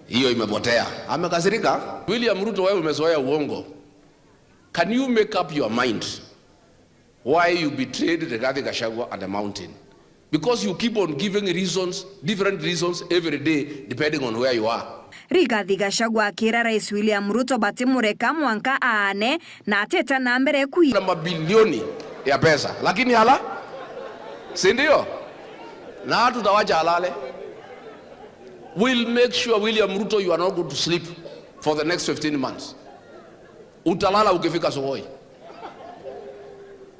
hiyo imepotea. Amekasirika. William Ruto, wewe umezoea uongo. Can you make up your mind why you betrayed Rigathi Gachagua at the mountain? Because you keep on giving reasons, different reasons every day, depending on where you are. Rigathi Gachagua akira Rais William Ruto batimureka mwanka aane na ateta na mbere kwi na mabilioni ya pesa. Lakini hala, si ndio? Na hatutawacha halale. We'll make sure, William Ruto, you are not going to sleep for the next fifteen months. Utalala ukifika asubuhi.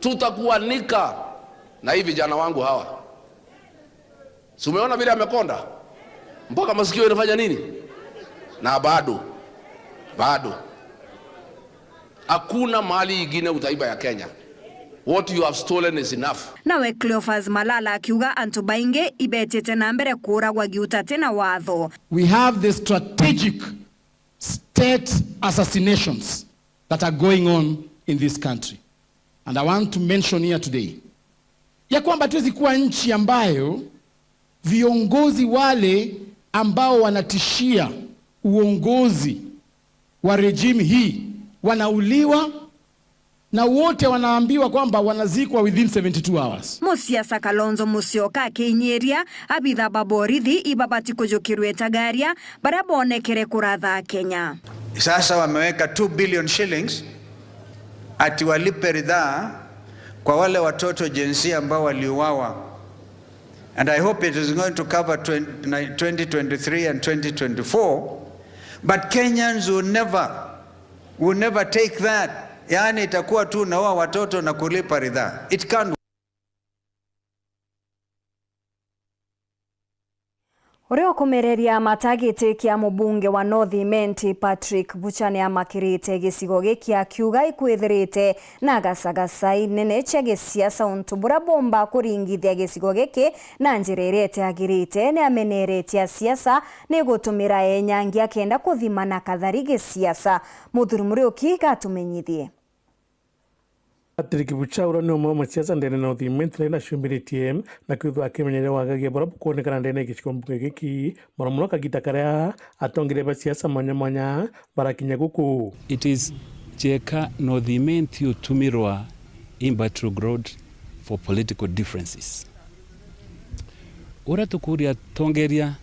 Tutakuanika na hii vijana wangu hawa. Si umeona vile amekonda? Mpaka masikio inafanya nini? Na bado. Bado. Hakuna mali ingine utaiba ya Kenya. What you have stolen is enough. Nawe Cleophas Malala akiuga antu baingi ibetite na mbere kuuragwa giutati na watho. We have the strategic state assassinations that are going on in this country. And I want to mention here today ya kwamba hatuwezi kuwa nchi ambayo viongozi wale ambao wanatishia uongozi wa regime hii wanauliwa na wote wanaambiwa kwamba wanazikwa within seventy two hours. Musiasa Kalonzo Musyoka akiinyiria abitha ba borithi ibabati kujukirwa itagaria baria bonekere kuratha Kenya. Sasa wameweka two billion shillings ati walipe ridhaa kwa wale watoto Gen Z ambao waliuawa. And I hope it is going to cover twenty, twenty twenty-three and twenty twenty-four. But Kenyans will never, will never take that. Yaani itakuwa tu unaua watoto na kulipa ridhaa. It can't. Uria ukumereria mata giti kia mubunge wa North Imenti, Patrick Bucha, ni amakirite gicigo giki akiuga ikwithirite na gacagaca inene cia gisiasa untu buria bumba kuringithia gicigo giki na njira iria itiagirite. Ni ameneretie asiasa ni gutumira enyangi akenda kuthimana kathari gisiasa. Muthuri Muriuki gatumenyithie. Patrick Bucha, uria ni umwe wa masiasa ndene na North Imenti, na ni aciumiritie na kwithwa akimenyeria wagagia buria bukwonekana ndene ya gicigo mbunge giki, mono mono kagita karia atongeria ba siasa mwanya mwanya barakinya guku. It is cieka North Imenti utumirwa in battleground for political differences. Uria tukuria atongeria,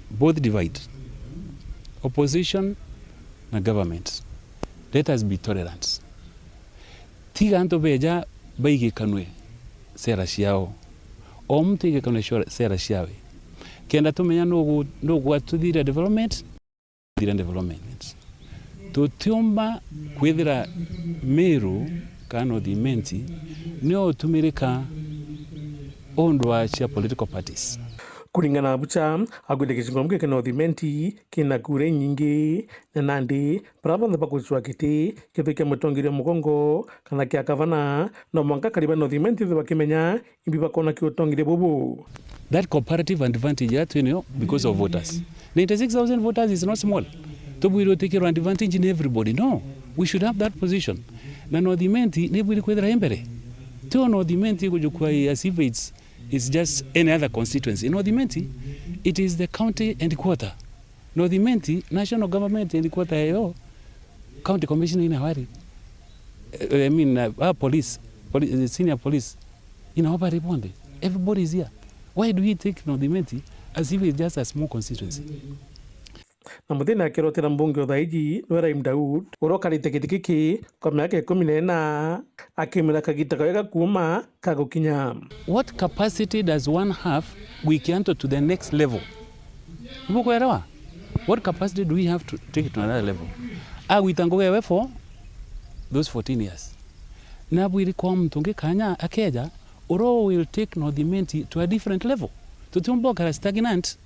both divide, opposition na government. Let us be tolerant. Tiga antu beja baigikanwe sera ciao. O muntu aigikanwe sera ciawe. Kenda tumenya nugu-, nugwatuthiria development, thira development. Tutiumba kwithira Meru kana North Imenti nio utumirika undu wa cia political parties. Kuringana na Bucha, agwite gicigo mbunge kia North Imenti kina kura inyingi, na nandi baria bonthe bagucwa giti, giti kia mutongeria mugongo kana kia gavana, no mwanka akari ba North Imenti bethwe bakimenya imbi bakona ki utongeria bubu. That comparative advantage iria twinayo because of voters. Ninety-six thousand voters is not small. Tubwire utikirwa advantage in everybody. No, we should have that position. Na North Imenti nibwiri kwithira i mbere. Ti o North Imenti ikujukua as if it's, it's just any other constituency. In North Imenti, it is the county headquarter. North Imenti, national government headquarter yayo, county commissioner ina wari. Eh, I mean, uh, ah, police, poli-, eh, senior police, ina wabari bonthe. Everybody is here. Why do we take North Imenti as if it's just a small constituency? Na muthenya akirotera mbunge o thaiji, nwe Rahim Daud, uria ukarite giti giki kwa miaka ikumi na ina, akimira kagita kawega kuuma kagukinya. What capacity does one have gwikia antu to the next level? Ibukwelewa? What capacity do we have to take it to another level? Agwita ngugi ewe for those fourteen years. Na bwiri kwa muntu ungi kanya akeja, uro will take North Imenti to a different level. Tutiumba ukara stagnant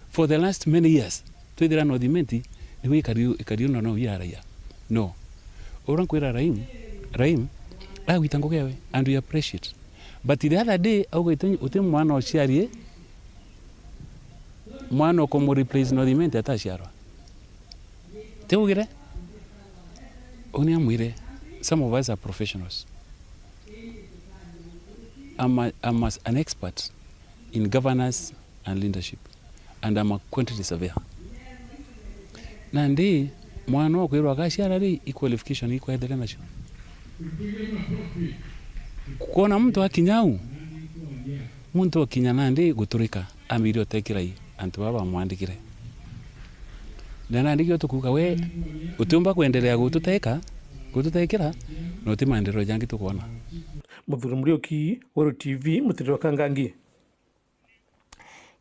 for the last many years. Twithira North Imenti niwe ikari, ikari uno no ya raia. No. Ura nkwira Rahim, Rahim, agwita ngugi ewe, and we appreciate. But the other day, auga iti, uti mwana uciarie, mwana ukumureplace North Imenti ataciarwa. Tiugire? Uni amwire, some of us are professionals. I'm a, I'm a, an expert in governance and leadership, and I'm a quantity surveyor. Nandi, mwana okwirwa agaciara ri, i qualification ikwethire nacio. Kwona muntu akinya au, muntu okinya nandi guturika, ambire utekira i antu baba bamwandikire. Na nandi kio tukuga we, utiumba kwendelea gututeka, gututekira, na uti maendeleo jangi tukwona. Muthuri Muriuki, Weru T V, Mutiriro Kangangi.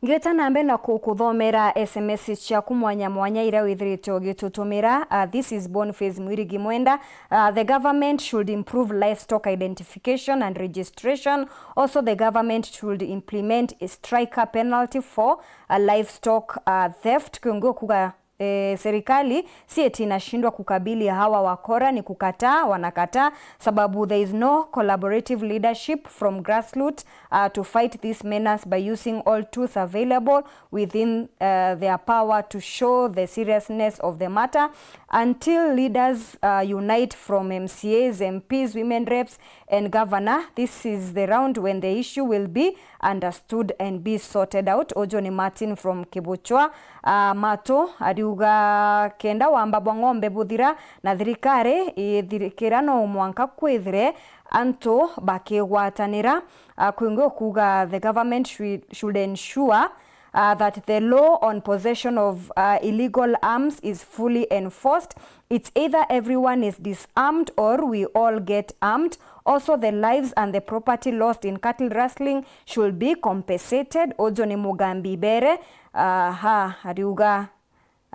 Ngita na mbere na ku-, kuthomera S M S ciaku mwanya mwanya iria withirite ugitutumira. Uh, this is Boniface Mwirigi Mwenda. Uh, the government should improve livestock identification and registration. Also, the government should implement a striker penalty for a livestock, uh, theft. Kwingi kuga, eh, serikali si eti inashindwa kukabili hawa wakora, ni kukataa wanakataa, sababu there is no collaborative leadership from grassroots, uh, to fight this menace by using all tools available within, uh, their power to show the seriousness of the matter. Until leaders, uh, unite from M C As, M Ps, women reps, and governor, this is the round when the issue will be understood and be sorted out. Uju ni Martin from Kibuchwa. Uh, Mato ariuga kenda wamba bwa ng'ombe buthira na thirikari ithirikira no mwanka kwithire antu bakigwatanira. Uh, kwingi kuga the government should, should ensure, uh, that the law on possession of, uh, illegal arms is fully enforced. It's either everyone is disarmed or we all get armed. Also, the lives and the property lost in cattle rustling should be compensated. Uju ni Mugambi Bere. Aha, ariuga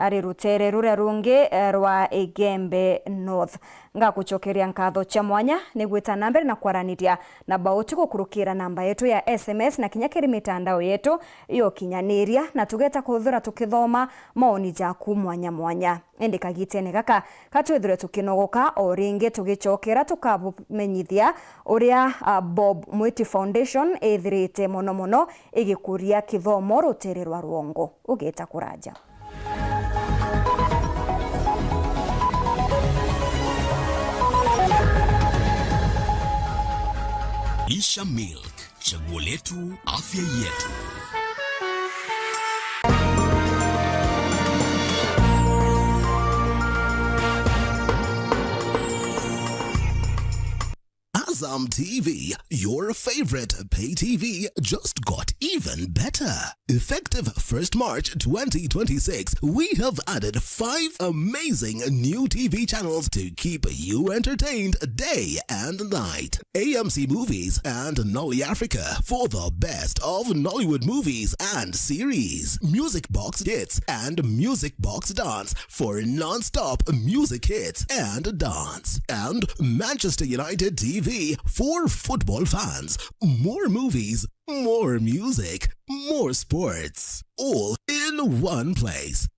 ari rutere ruria rungi, eh, rwa Igembe North. Ngakucokeria nkatho cia mwanya ni gwita na mbere na kwaraniria na bauti gukurukira namba yetu ya S M S na kinya kiri mitandao yetu ya ukinyaniria, na tugeta kuthura tukithoma maoni jaku mwanya mwanya. Indi kagitene gaka, ka twithirwe tukinogoka o ringi tugicokera tukabumenyithia uria, ah, Bob Mwiti Foundation ithirite mono mono igikuria kithomo rutere rwa rwongo. Ugeta kuraja. Lisha Milk, chaguo letu, afya yetu. Azam T V, your favorite pay T V, just got even better. Effective first March twenty twenty-six, we have added five amazing new T V channels to keep you entertained day and night. A M C Movies and Nolly Africa for the best of Nollywood movies and series. Music Box Hits and Music Box Dance for non-stop music hits and dance. And Manchester United T V for football fans. More movies, more music, more sports, all in one place.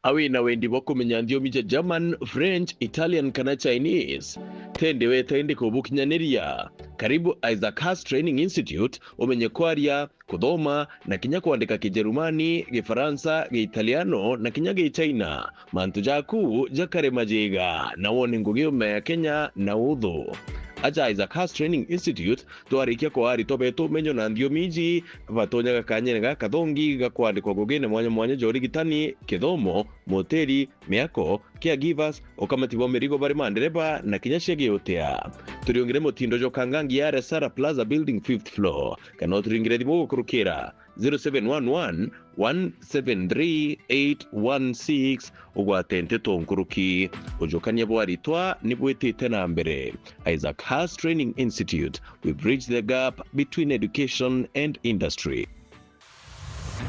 A wina wendi bwa kumenya nthiomi cia German, French, Italian kana Chinese? Tendi weta indi kubukinyaniria. Karibu Isaac Haas Training Institute umenye kwaria, kuthoma na kinya kwandika Kijerumani, Gifaransa, Giitaliano na kinya Gichina. Mantu jaku jakare majiga na wone ngugi ume ya Kenya na uthu. Aja Isaac Haas Training Institute twarikia kwa aritwa betu umenyo na nthiomi iji, batonyaga kanyene gaka kathongi ga kwandikwa ngugine mwanya mwanya ja urigitani, kithomo, moteri, miako, caregivers, ukamati bwa mirigo bari mandereba na kinya cia giutia. Turiungire mutindo jwa Kangangi ya Resara Plaza Building fifth floor, kana uturingire thimu gukurukira zero seven one one, one seven three, eight one six. Ugwate nteto nkuruki. Ujukania bwa aritwa ni bwitite na mbere. Isaac Haas Training Institute, we bridge the gap between education and industry.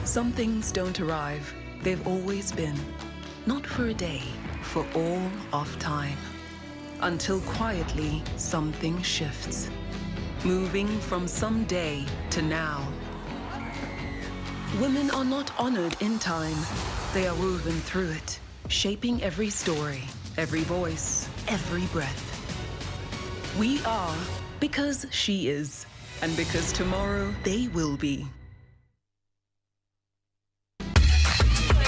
Some things don't arrive, they've always been. Not for a day, for all of time. Until quietly, something shifts. Moving from someday to now. Women are not honored in time, they are woven through it, shaping every story, every voice, every breath. We are Because she is. And because tomorrow they will be.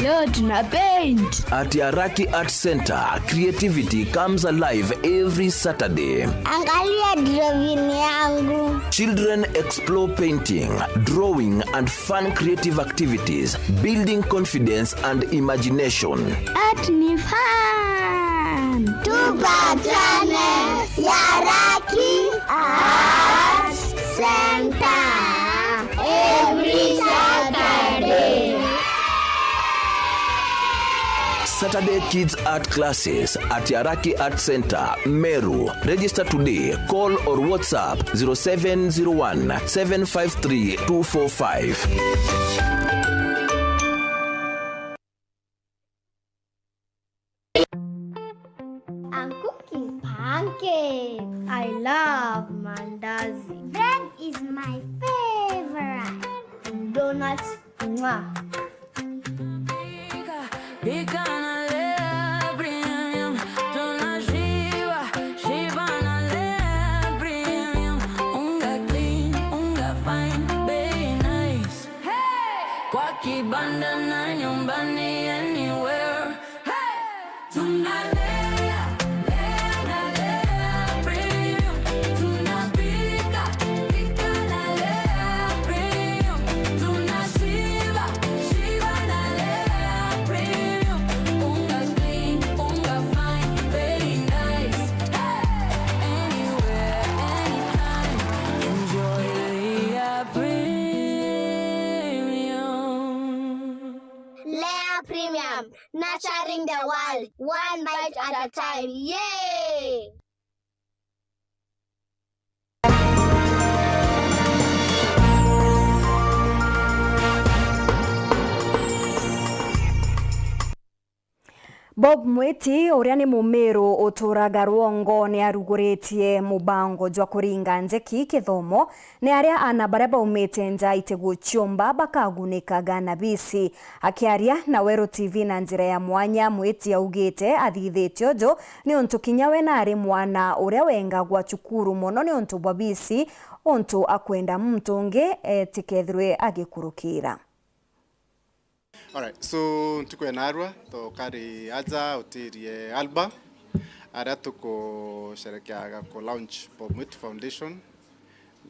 Leo tuna paint. At Yaraki Art Center, creativity comes alive every Saturday. Angalia drawing yangu. Children explore painting, drawing, and fun creative activities, building confidence and imagination. Art ni fun. Tupatane Yaraki Art Center every Saturday. Saturday Kids Art Classes at Yaraki Art Center, Meru. Register today. Call or WhatsApp zero seven zero one, seven five three, two four five. I'm cooking pancakes. I love mandazi. Bread is my favorite. Donuts, mwah. Pika na Lea Premium, tunashiba, shiba na Lea Premium. Unga clean, unga fine, bei nice. Hey! Kwa kibanda na nyumbani, anywhere. Hey! Tunalea, lea na Lea Premium. Tunapika, pika na Lea Premium. Tunashiba, shiba na Lea Premium. Unga clean, unga fine, very nice. Hey! Anywhere, anytime. Enjoy Lea Premium. Lea Premium, nurturing the world, one bite at a time. Yay! Bob Mwiti, uria ni Mumiru uturaga Rwongo, ni aruguritie mubango jwa kuringa njeki kithomo ni aria aana baria baumite nja iti guciumba bakagunikaga na bisi. Akiaria na Weru T V na njira ya mwanya, Mwiti augite athithitie uju niuntu kinya we nari mwana uria wengagwa cukuru mono niuntu bwa bisi, untu akwenda muntu ungi etikethirwe agikurukira. Alright, so ntuku ya narua tukari aja utirie Alba, aria tukusherekeaga ku launch Bob Mwiti Foundation,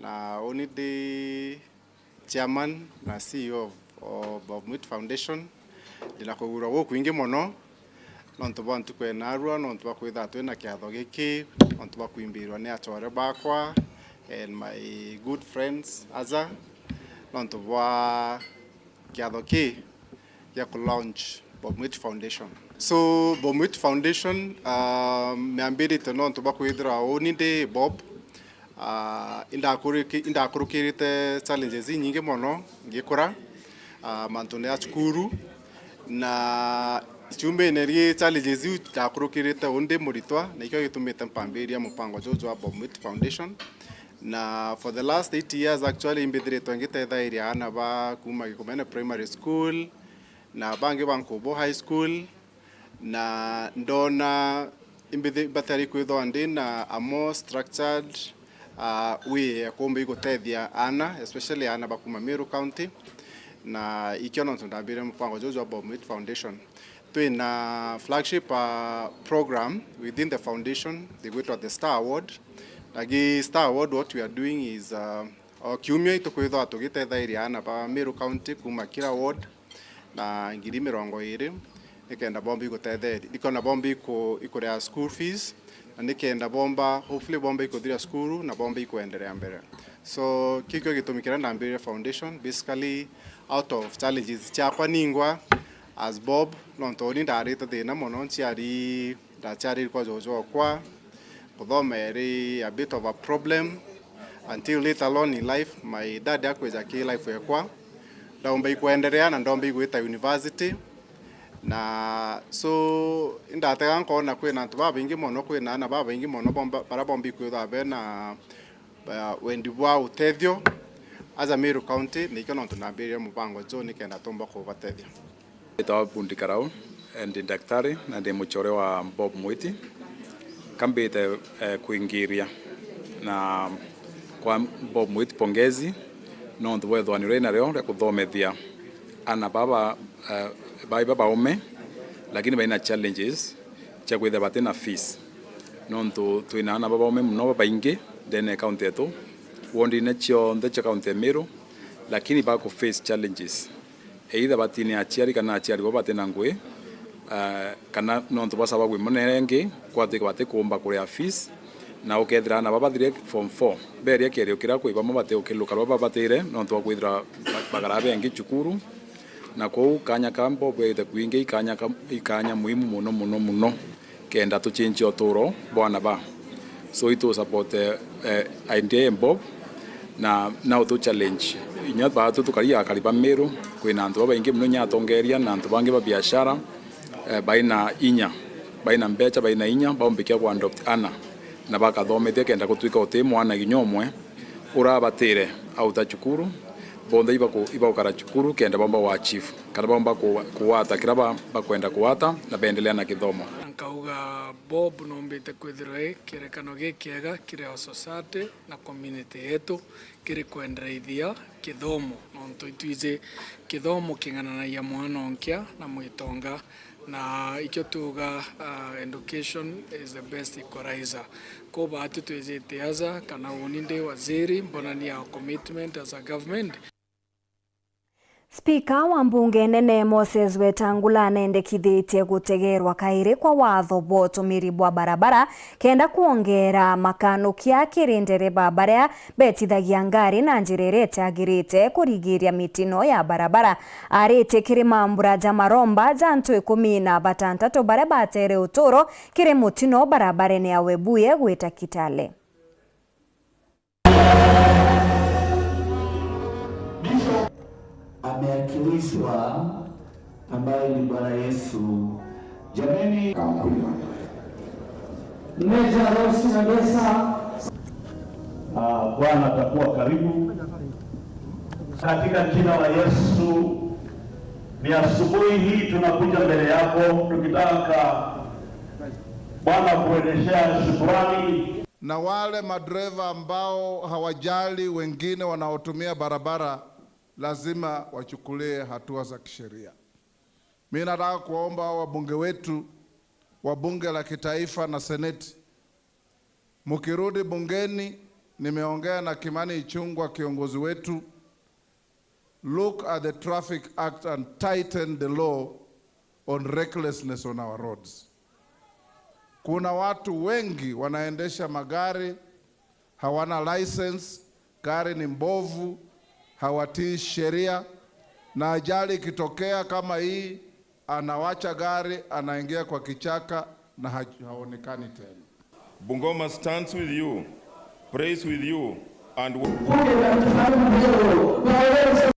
na uni ndi chairman na C E O of, of Bob Mwiti Foundation. Ndina kugurwa gukwingi mono nontu bwa ntuku ya narua, nontu bwa kwithirwa twina kiatho giki, nontu bwa kwimbirwa ni achore bakwa and my good friends aja, nontu bwa kiatho ki gia ku launch Bob Mwiti Foundation. So, Bob Mwiti Foundation, ah, miambirite nontu bwa kwithirwa uni ndi Bob. Ah, indakuruki-, indakurukirite challenges inyingi mono ngikura, ah, mantune ya cukuru, na ciumbine ri challenges iu ndakurukirite undi muritwa, na ikio gitumite mpambiria mupango juju jwa Bob Mwiti Foundation. Na for the last eight years, actually, imbithiritwe ngitethairia aana ba kuma Gikomene Primary School na bangi ba Nkubu High School, na ndona imbithi-, mbatari kwithwa ndi na a more structured, uh, way ya kumba igutethia aana, especially aana ba kuma Meru County, na ikio nontu ndambire mupango juju jwa Bob Mwiti Foundation. Twina flagship, uh, program within the foundation, igwitwa the Star Award. Na gi Star Award, what we are doing is, uh, o kiumia itukwithwa tugitethairia aana ba Meru County kuma kila ward na ngiri mirongo iri, nikenda bomba igutetheria, nikenda bomba iku-, ikuria school fees, na nikenda bomba, hopefully bomba ikuthiria cukuru na bomba ikuenderea mbere. So, kikio gitumi kiria ndambiririe foundation, basically out of challenges ciakwa ningwa as Bob, nontu uni ndarite thina mono, nciari, ndaciariri kwa jojo okwa, kuthoma iri a bit of a problem, until later on in life, my dad akwija ki life ekwa, ndaumba ikwenderea na ndomba igwita university, na so, indatega nkona kwina antu babaingi mono, kwina aana babaingi mono bomba, baria bomba ikwithwa bena uh, wendi bwa utethio aja Meru County, nikio nontu nambiririe mubango juu nikenda tumba kubatethia. Nditagwa Bundi Karau, eh, ndi daktari na ndi mucore wa Bob Mwiti. Kambite, eh, kuingiria na Kwa Bob Mwiti pongezi nontu bwa ithwaniro rinario ria kuthomethia ana baba, eh, bai babaume, lakini baina challenges cia kwithira batina fees, nontu twina ana babaume muno babaingi ndene ya kaunti yetu, wondine cionthe cia kaunti ya Meru, lakini baku face challenges. Either batine aciari kana aciari bo batina ngui, ah, kana nontu bwa sababu imwe na iria ingi, kwatwika batikuumba kuria fees, na ukethira ana babathire form four, beria kierio kiria kwi bamwe batiukiluka rwa babatire nontu bwa kwithira ba-, bagara bengi cukuru, na kou kanya ka mbo bwite kwingi ikanya ka, ikanya muhimu muno, muno, muno. Kenda tuchinchie uturo bwana ba. So itu support, eh, eh, idea Bob na, na utu challenge. Inya batu tukari akari ba Meru, kwina antu babaingi muno inya atongeria na antu bangi ba biashara, eh, baina inya, baina mbecha, baina inya, baumbikia ku adopt ana na bakathomethia kenda gutwika uti mwana ginya umwe urabatire auta cukuru, bonthe ibaku-, ibagukara cukuru kenda baumba wa achieve, kana baumba ku-, kuwata kira ba-, bakwenda kuwata na bendelea na kithomo. Na nkauga Bob nombite kwithirwa i kierekano gikiega kiri our society na community yetu, kiri kwendereithia kithomo, nontu itwiji kithomo king'ananagia mwana onkia na mwitonga. Na ikio tuuga, ah, education is the best equalizer. Kou baatu twijite aja kana uni ndi waziri, mbonania our commitment as a government. Spika wa mbunge nene Moses Wetangula nendekithitie gutegerwa kairi kwa watho bwa utumiri bwa barabara kenda kwongera makanukia kiri ndereba baria betithagia ngari na njira iria itiagirite kurigiria mitino ya barabara. Aritie kiri mambura ja maromba ja antu ikumi na batantatu baria batere uturo kiri mutino barabarene ya Webuye gwita Kitale. Ameakilishwa ambaye ni Bwana Yesu. Jameni, Meja Rosi Nyongesa. Ah, Bwana atakuwa karibu. Katika jina la Yesu, ni asubuhi hii tunakuja mbele yako tukitaka Bwana kuendeshea shukrani. Na wale madereva ambao hawajali wengine wanaotumia barabara, lazima wachukulie hatua za kisheria. Mimi nataka kuwaomba hao wabunge wetu wa bunge la kitaifa na seneti, mkirudi bungeni, nimeongea na Kimani Ichung'wah, kiongozi wetu, look at the Traffic Act and tighten the law on recklessness on our roads. Kuna watu wengi wanaendesha magari, hawana license, gari ni mbovu, hawatii sheria, na ajali ikitokea kama hii, anawacha gari, anaingia kwa kichaka na ha-, haonekani tena. Bungoma stands with you, prays with you, and wo- Bunge la Kitaifa leo, Bwana Yesu